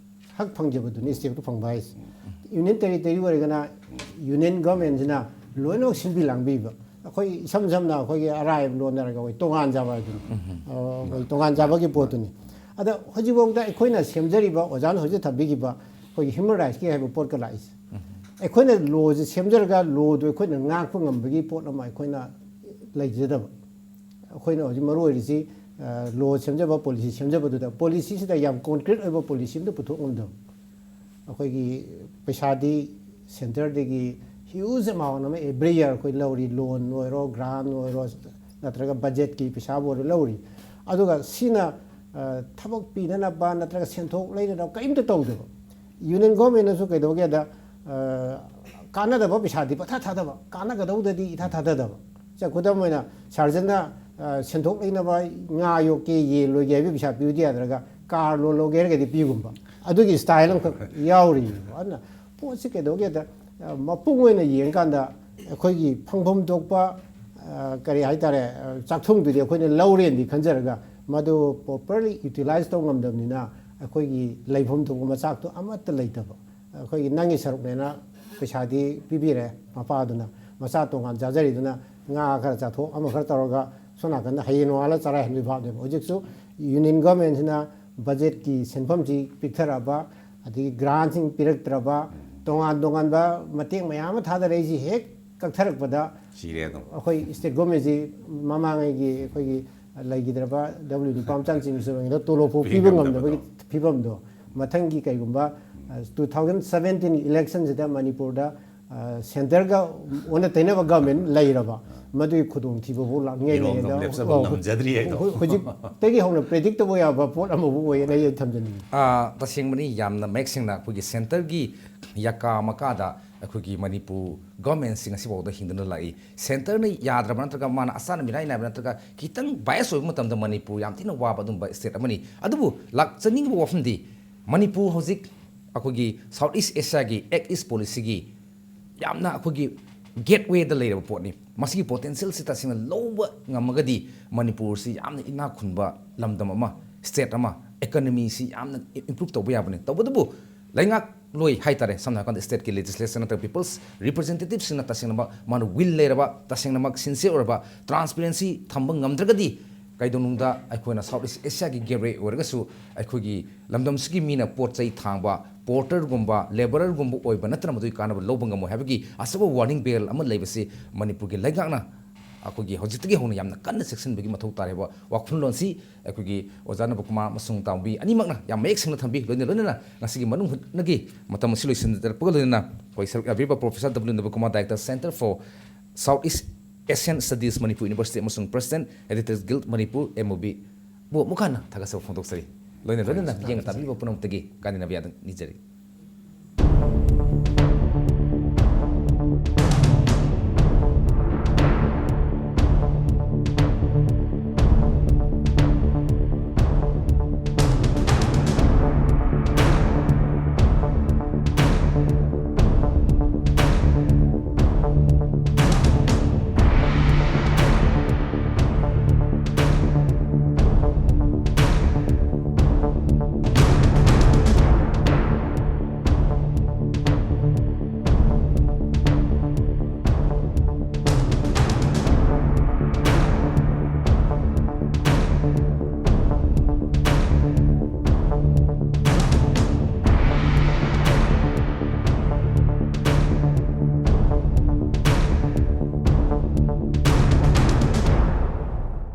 ꯍꯛ ꯐꯪꯖꯕꯗꯨꯅꯤ ꯁ꯭ꯇꯦꯠꯇꯨ ꯐꯪꯕ ꯍꯥꯏꯁꯦ꯫ ꯌꯨꯅꯤꯌꯟ ꯇꯦꯔꯤꯇꯣꯔꯤ ꯑꯣꯏꯔꯒꯅ ꯌꯨꯅꯤꯌꯟ ꯒꯣꯔꯃꯦꯟꯁꯤꯅ ꯂꯣꯏꯅꯃꯛ ꯁꯤꯟꯕꯤ ꯂꯥꯡꯕꯤꯕ꯫ ꯑꯩꯈꯣꯏ ꯏꯁꯝ ꯁꯝꯅ ꯑꯩꯈꯣꯏꯒꯤ ꯑꯔꯥꯏꯕ ꯂꯣꯟꯅꯔꯒ ꯑꯩꯈꯣꯏ ꯇꯣꯉꯥꯟ ꯆꯥꯕ ꯍꯥꯏꯗꯨꯅꯤ꯫ ꯑ, ꯑꯩꯈꯣꯏ ꯇꯣꯉꯥꯟ ꯆꯥꯕꯒꯤ ꯄꯣꯠꯇꯨꯅꯤ꯫ ꯑꯗ ꯍꯧꯖꯤꯛꯐꯥꯎꯗ ꯑꯩꯈꯣꯏꯅ ꯁꯦꯝꯖꯔꯤꯕ, ꯑꯣꯖꯥꯅ ꯍꯧꯖꯤꯛ ꯊꯝꯕꯤꯈꯤꯕ ꯑꯩꯈꯣꯏꯒꯤ ꯍ꯭ꯌꯨꯃꯟ ꯔꯥꯏꯠꯁꯀꯤ ꯍꯥꯏꯕ ꯄꯣꯠꯀ ꯂꯥꯛꯏꯁꯦ, ꯑꯩꯈꯣꯏꯅ ꯂꯣꯁꯦ ꯁꯦꯝꯖꯔꯒ ꯂꯣꯗꯣ ꯑꯩꯈꯣꯏꯅ ꯉꯥꯛꯄ ꯉꯝꯕꯒꯤ ꯄꯣꯠ ꯑꯃ ꯑꯩꯈꯣꯏꯅ ꯂꯩꯖꯗꯕ꯫ ꯑꯩꯈꯣꯏꯅ ꯍꯧꯖꯤꯛ ꯃꯔꯨ ꯑꯣꯏꯔꯤꯁꯤ, ꯑ, ꯂꯣ ꯁꯦꯝꯖꯕ, ꯄꯣꯂꯤꯁꯤ ꯁꯦꯝꯖꯕꯗꯨꯗ ꯄꯣꯂꯤꯁꯤꯁꯤꯗ ꯌꯥꯝ ꯀꯣꯟꯀ꯭ꯔꯤꯠ ꯑꯣꯏꯕ ꯄꯣꯂꯤꯁꯤ ꯑꯝꯇ ꯄꯨꯊꯣꯛ ꯉꯝꯗꯕ꯫ ꯑꯩꯈꯣꯏꯒꯤ ꯄꯩꯁꯥꯗꯤ ꯁꯦꯟꯇꯔꯗꯒꯤ ꯍ꯭ꯌꯨꯖ ꯑꯦꯃꯥꯎꯟ ꯑꯃ ꯑꯦꯕ꯭ꯔꯤ ꯌꯔ ꯑꯩꯈꯣꯏ ꯂꯧꯔꯤ, ꯂꯣꯟ ꯑꯣꯏꯔꯣ, ꯒ꯭ꯔꯥꯟ ꯑꯣꯏꯔꯣ, ꯅꯠꯇ꯭ꯔꯒ ꯕꯖꯦꯠꯀꯤ ꯄꯩꯁꯥꯕꯨ ꯑꯣꯏꯔꯣ ꯂꯧꯔꯤ꯫ ꯑꯗꯨꯒ ꯁꯤꯅ, ꯑ, ꯊꯕꯛ ꯄꯤꯅꯅꯕ ꯅꯠꯇ꯭ꯔꯒ ꯁꯦꯟꯊꯣꯛ ꯂꯩꯅꯅꯕ ꯀꯔꯤꯝꯇ ꯇꯧꯗꯕ꯫ ꯌꯨꯅꯤꯌꯟ ꯒꯣꯔꯃꯦꯟꯅꯁꯨ ꯀꯩꯗꯧꯒꯦꯗ, ꯑ, ꯀꯥꯟꯅꯗꯕ ꯄꯩꯁꯥꯗꯤ ꯄꯊꯥ ꯊꯥꯗꯕ, ꯀꯥꯟꯅꯒꯗꯧꯗꯗꯤ ꯏꯊꯥ ꯊꯥꯗꯗꯕ꯫ ꯁꯦ, ꯈꯨꯗꯝ ꯑꯣꯏꯅ ꯁꯥꯔꯖꯟꯅ, ꯑ, ꯁꯦꯟꯊꯣꯛ ꯂꯩꯅꯕ ꯉꯥ ꯌꯣꯛꯀꯦ, ꯌꯦꯟ ꯂꯣꯏꯒꯦ ꯍꯥꯏꯕꯒꯤ ꯄꯩꯁꯥ ꯄꯤꯕꯗꯤ ꯌꯥꯗ꯭ꯔꯒ ꯀꯥꯔ ꯂꯣꯟ ꯂꯧꯒꯦ ꯍꯥꯏꯔꯒꯗꯤ ꯄꯤꯒꯨꯝꯕ, ꯑꯗꯨꯒꯤ ꯁ꯭ꯇꯥꯏꯜ ꯑꯃꯈꯛ ꯌꯥꯎꯔꯤꯕ꯫ ꯑꯗꯨꯅ ꯄꯣꯠꯁꯤ ꯀꯩꯗꯧꯒꯦꯗ, ꯑ, ꯃꯄꯨꯡ ꯑꯣꯏꯅ ꯌꯦꯡꯀꯥꯟꯗ ꯑꯩꯈꯣꯏꯒꯤ ꯐꯪꯐꯝ ꯊꯣꯛꯄ, ꯑ, ꯀꯔꯤ ꯍꯥꯏꯇꯥꯔꯦ, ꯑ, ꯆꯥꯛꯊꯨꯡꯗꯨꯗꯤ ꯑꯩꯈꯣꯏꯅ ꯂꯧꯔꯦꯅꯗꯤ ꯈꯟꯖꯔꯒ ꯃꯗꯨ ꯄ꯭ꯔꯣꯄꯔꯂꯤ ꯌꯨꯇꯤꯂꯥꯏꯁ ꯇꯧ ꯉꯝꯗꯕꯅꯤꯅ ꯑꯩꯈꯣꯏꯒꯤ ꯂꯩꯐꯝ ꯊꯣꯛꯄ ꯃꯆꯥꯛꯇꯣ ꯑꯃꯠꯇ ꯂꯩꯇꯕ꯫ ꯑꯩꯈꯣꯏꯒꯤ ꯅꯪꯒꯤ ꯁꯔꯨꯛꯅꯦꯅ ꯄꯩꯁꯥꯗꯤ ꯄꯤꯕꯤꯔꯦ ꯃꯄꯥꯗꯨꯅ, ꯃꯆꯥ ꯇꯣꯉꯥꯟ ꯆꯥꯖꯔꯤꯗꯨꯅ ꯉꯥ ꯈꯔ ꯆꯥꯊꯣꯛ ꯑꯃ ꯈꯔ ꯇꯧꯔꯒ ꯁꯣꯝ ꯅꯥꯀꯟꯗ ꯍꯌꯦꯡ ꯅꯣꯡꯉꯥꯜꯂ ꯆꯔꯥ ꯍꯦꯟꯕꯒꯤ ꯚꯥꯕꯅꯦꯕ꯫ ꯍꯧꯖꯤꯛꯁꯨ ꯌꯨꯅꯤꯌꯟ ꯒꯣꯔꯃꯦꯟꯁꯤꯅ ꯕꯖꯦꯠꯀꯤ ꯁꯦꯟꯐꯝꯁꯤ ꯄꯤꯛꯊꯔꯛꯑꯕ, ꯑꯗꯒꯤ ꯒ꯭ꯔꯥꯟꯁꯤꯡ ꯄꯤꯔꯛꯇ꯭ꯔꯕ, ꯇꯣꯉꯥꯟ ꯇꯣꯉꯥꯟꯕ ꯃꯇꯦꯡ ꯃꯌꯥꯝ ꯑꯃ ꯊꯥꯗꯔꯛꯏꯁꯤ ꯍꯦꯛ ꯀꯛꯊꯔꯛꯄꯗ ꯁꯤꯔꯦ ꯑꯗꯨꯝ꯫ ꯑꯩꯈꯣꯏ ꯁ꯭ꯇꯦꯠ ꯒꯣꯔꯃꯦꯟꯁꯤ ꯃꯃꯥꯡꯉꯩꯒꯤ ꯑꯩꯈꯣꯏꯒꯤ ꯂꯩꯈꯤꯗ꯭ꯔꯕ ꯗꯕ꯭ꯂꯤꯎ ꯅꯨꯄꯥ ꯃꯆꯥ ꯆꯤꯡ ꯇꯣꯂꯣꯞ ꯐꯥꯎ ꯄꯤꯕ ꯉꯝꯗꯕꯒꯤ ꯐꯤꯕꯝꯗꯣ ꯃꯊꯪꯒꯤ ꯀꯩꯒꯨꯝꯕ, ꯑ, ꯇꯨ ꯊꯥꯎꯖꯟ ꯁꯕꯦꯟꯇꯤꯟ ꯏꯂꯦꯛꯁꯟꯁꯤꯗ ꯃꯅꯤꯄꯨꯔꯗ, ꯑ, ꯁꯦꯟꯇꯔꯒ ꯑꯣꯟꯅ ꯇꯩꯅꯕ ꯒꯚꯔꯟꯃꯦꯟ ꯂꯩꯔꯕ ꯃꯗꯨꯒꯤ ꯈꯨꯗꯣꯡꯊꯤꯕ ꯐꯥꯎ ꯂꯥꯛꯅꯤꯡꯉꯥꯏ ꯃꯤꯔꯣꯟꯗ ꯂꯩꯌꯦꯅ, ꯂꯦꯞꯆꯕ ꯑꯣ, ꯉꯝꯖꯗ꯭ꯔꯤ ꯍꯥꯏꯗꯣ꯫ ꯍꯧ-, ꯍꯧꯖꯤꯛꯇꯒꯤ ꯍꯧꯅ ꯄ꯭ꯔꯦꯗꯤꯛ ꯇꯧꯕ ꯌꯥꯕ ꯄꯣꯠ ꯑꯃꯕꯨ ꯑꯣꯏꯌꯦꯅ ꯑꯩ ꯊꯝꯖꯅꯤꯡꯉꯤ꯫ ꯑꯥ, ꯇꯁꯦꯡꯕꯅꯤ, ꯌꯥꯝꯅ ꯃꯌꯦꯛ ꯁꯦꯡꯅ ꯑꯩꯈꯣꯏꯒꯤ ꯁꯦꯟꯇꯔꯒꯤ ꯌꯥꯀꯥ ꯃꯈꯥꯗ ꯑꯩꯈꯣꯏꯒꯤ ꯃꯅꯤꯄꯨꯔ ꯒꯣꯔꯃꯦꯟꯁꯤ ꯉꯁꯤꯐꯥꯎꯗ ꯍꯤꯡꯗꯨꯅ ꯂꯥꯛꯏ꯫ ꯁꯦꯟꯇꯔꯅ ꯌꯥꯗ꯭ꯔꯕ ꯅꯠꯇ꯭ꯔꯒ ꯃꯥꯅ ꯑꯆꯥꯟꯅ ꯃꯤꯔꯥꯏ ꯅꯥꯏꯕ ꯅꯠꯇ꯭ꯔꯒ ꯈꯤꯇꯪ ꯕꯥꯏꯁ ꯑꯣꯏꯕ ꯃꯇꯝꯗ ꯃꯅꯤꯄꯨꯔ ꯌꯥꯝ ꯊꯤꯅ ꯋꯥꯕ ꯑꯗꯨꯝꯕ ꯁ꯭ꯇꯦꯠ ꯑꯃꯅꯤ꯫ ꯑꯗꯨꯕꯨ ꯂꯥꯛꯆꯅꯤꯡꯕ ꯋꯥꯐꯝꯗꯤ, ꯃꯅꯤꯄꯨꯔ ꯍꯧꯖꯤꯛ ꯑꯩꯈꯣꯏꯒꯤ ꯁꯥꯎꯠ ꯏꯁ ꯑꯦꯁꯤꯌꯥꯒꯤ ꯑꯦꯛ ꯏꯁ ꯄꯣꯂꯤꯁꯤꯒꯤ ꯌꯥꯝꯅ ꯑꯩꯈꯣꯏꯒꯤ ꯒꯦꯠꯋꯦꯗ ꯂꯩꯔꯕ ꯄꯣꯠꯅꯤ꯫ ꯃꯁꯤꯒꯤ ꯄꯣꯇꯦꯟꯁꯤꯌꯦꯜꯁꯤ ꯇꯁꯦꯡꯅ ꯂꯧꯕ ꯉꯝꯃꯒꯗꯤ ꯃꯅꯤꯄꯨꯔꯁꯤ ꯌꯥꯝꯅ ꯏꯅꯥꯛ ꯈꯨꯟꯕ ꯂꯝꯗꯝ ꯑꯃ, ꯁ꯭ꯇꯦꯠ ꯑꯃ, ꯏꯀꯣꯅꯣꯃꯤꯁꯤ ꯌꯥꯝꯅ ꯏꯝꯄ꯭ꯔꯨꯞ ꯇꯧꯕ ꯌꯥꯕꯅꯤ꯫ ꯇꯧꯕꯇꯕꯨ ꯂꯩꯉꯥꯛꯂꯣꯏ ꯍꯥꯏꯇꯥꯔꯦ, ꯁꯝꯅ ꯍꯥꯏꯔꯀꯥꯟꯗ ꯁ꯭ꯇꯦꯠꯀꯤ ꯂꯦꯖꯤꯁꯂꯦꯆꯔ ꯅꯠꯇ꯭ꯔꯒ ꯄꯤꯄꯜꯁ ꯔꯤꯄ꯭ꯔꯖꯦꯟꯇꯦꯇꯤꯚꯁꯤꯡꯅ ꯇꯁꯦꯡꯅꯃꯛ ꯃꯥꯅ ꯋꯤꯜ ꯂꯩꯔꯕ, ꯇꯁꯦꯡꯅꯃꯛ ꯁꯤꯟꯁꯤꯌꯔ ꯑꯣꯏꯔꯕ, ꯇ꯭ꯔꯥꯟꯁꯄꯦꯔꯦꯟꯁꯤ ꯊꯝꯕ ꯉꯝꯗ꯭ꯔꯒꯗꯤ ꯀꯩꯗꯧꯅꯨꯡꯗ ꯑꯩꯈꯣꯏꯅ ꯁꯥꯎꯠ ꯏꯁ ꯑꯦꯁꯤꯌꯥꯒꯤ ꯒꯦꯠꯋꯦ ꯑꯣꯏꯔꯒꯁꯨ ꯑꯩꯈꯣꯏꯒꯤ ꯂꯝꯗꯝꯁꯤꯒꯤ ꯃꯤꯅ ꯄꯣꯠ ꯆꯩ ꯊꯥꯡꯕ, ꯄꯣꯔꯇꯔꯒꯨꯝꯕ, ꯂꯦꯕꯔꯔꯒꯨꯝꯕ ꯑꯣꯏꯕ ꯅꯠꯇꯅ ꯃꯗꯨꯒꯤ ꯀꯥꯟꯅꯕ ꯂꯧꯕ ꯉꯝꯃꯣꯏ ꯍꯥꯏꯕꯒꯤ ꯑꯆꯧꯕ ꯋꯥꯔꯅꯤꯡ ꯕꯦꯜ ꯑꯃ ꯂꯩꯕꯁꯤ ꯃꯅꯤꯄꯨꯔꯒꯤ ꯂꯩꯉꯥꯛꯅ ꯑꯩꯈꯣꯏꯒꯤ ꯍꯧꯖꯤꯛꯇꯒꯤ ꯍꯧꯅ ꯌꯥꯝꯅ ꯀꯟꯅ ꯆꯦꯛꯁꯤꯟꯕꯒꯤ ꯃꯊꯧ ꯇꯥꯔꯤꯕ ꯋꯥꯈꯜꯂꯣꯟꯁꯤ ꯑꯩꯈꯣꯏꯒꯤ ꯑꯣꯖꯥ ꯅꯕꯀꯨꯃꯥꯔ ꯑꯃꯁꯨꯡ ꯇꯥꯎꯕꯤ ꯑꯅꯤꯃꯛꯅ ꯌꯥꯝ ꯃꯌꯦꯛ ꯁꯦꯡꯅ ꯊꯝꯕꯤ꯫ ꯂꯣꯏꯅ ꯂꯣꯏꯅꯅ ꯉꯁꯤꯒꯤ ꯃꯅꯨꯡ ꯍꯨꯠꯅꯒꯤ ꯃꯇꯝ ꯑꯁꯤ ꯂꯣꯏꯁꯤꯟꯖꯔꯛꯄꯒ ꯂꯣꯏꯅꯅ ꯑꯩꯈꯣꯏ ꯁꯔꯨꯛ ꯌꯥꯕꯤꯔꯤꯕ professor W Nabakumar, director, centre for south east Asian studies Manipur university ꯑꯃꯁꯨꯡ president editors guild Manipur, M O B, ꯕꯨ ꯑꯃꯨꯛ ꯍꯟꯅ ꯊꯥꯒꯠꯆꯕ ꯐꯣꯡꯗꯣꯛꯆꯔꯤ꯫ ꯂꯣꯏꯅ ꯂꯣꯏꯅꯅ ꯃꯤꯠꯌꯦꯡ ꯇꯥꯕꯤꯕ ꯄꯨꯝꯅꯃꯛꯇꯒꯤ ꯀꯥꯏꯅꯅꯕ ꯌꯥꯗꯅ ꯅꯤꯖꯔꯤ꯫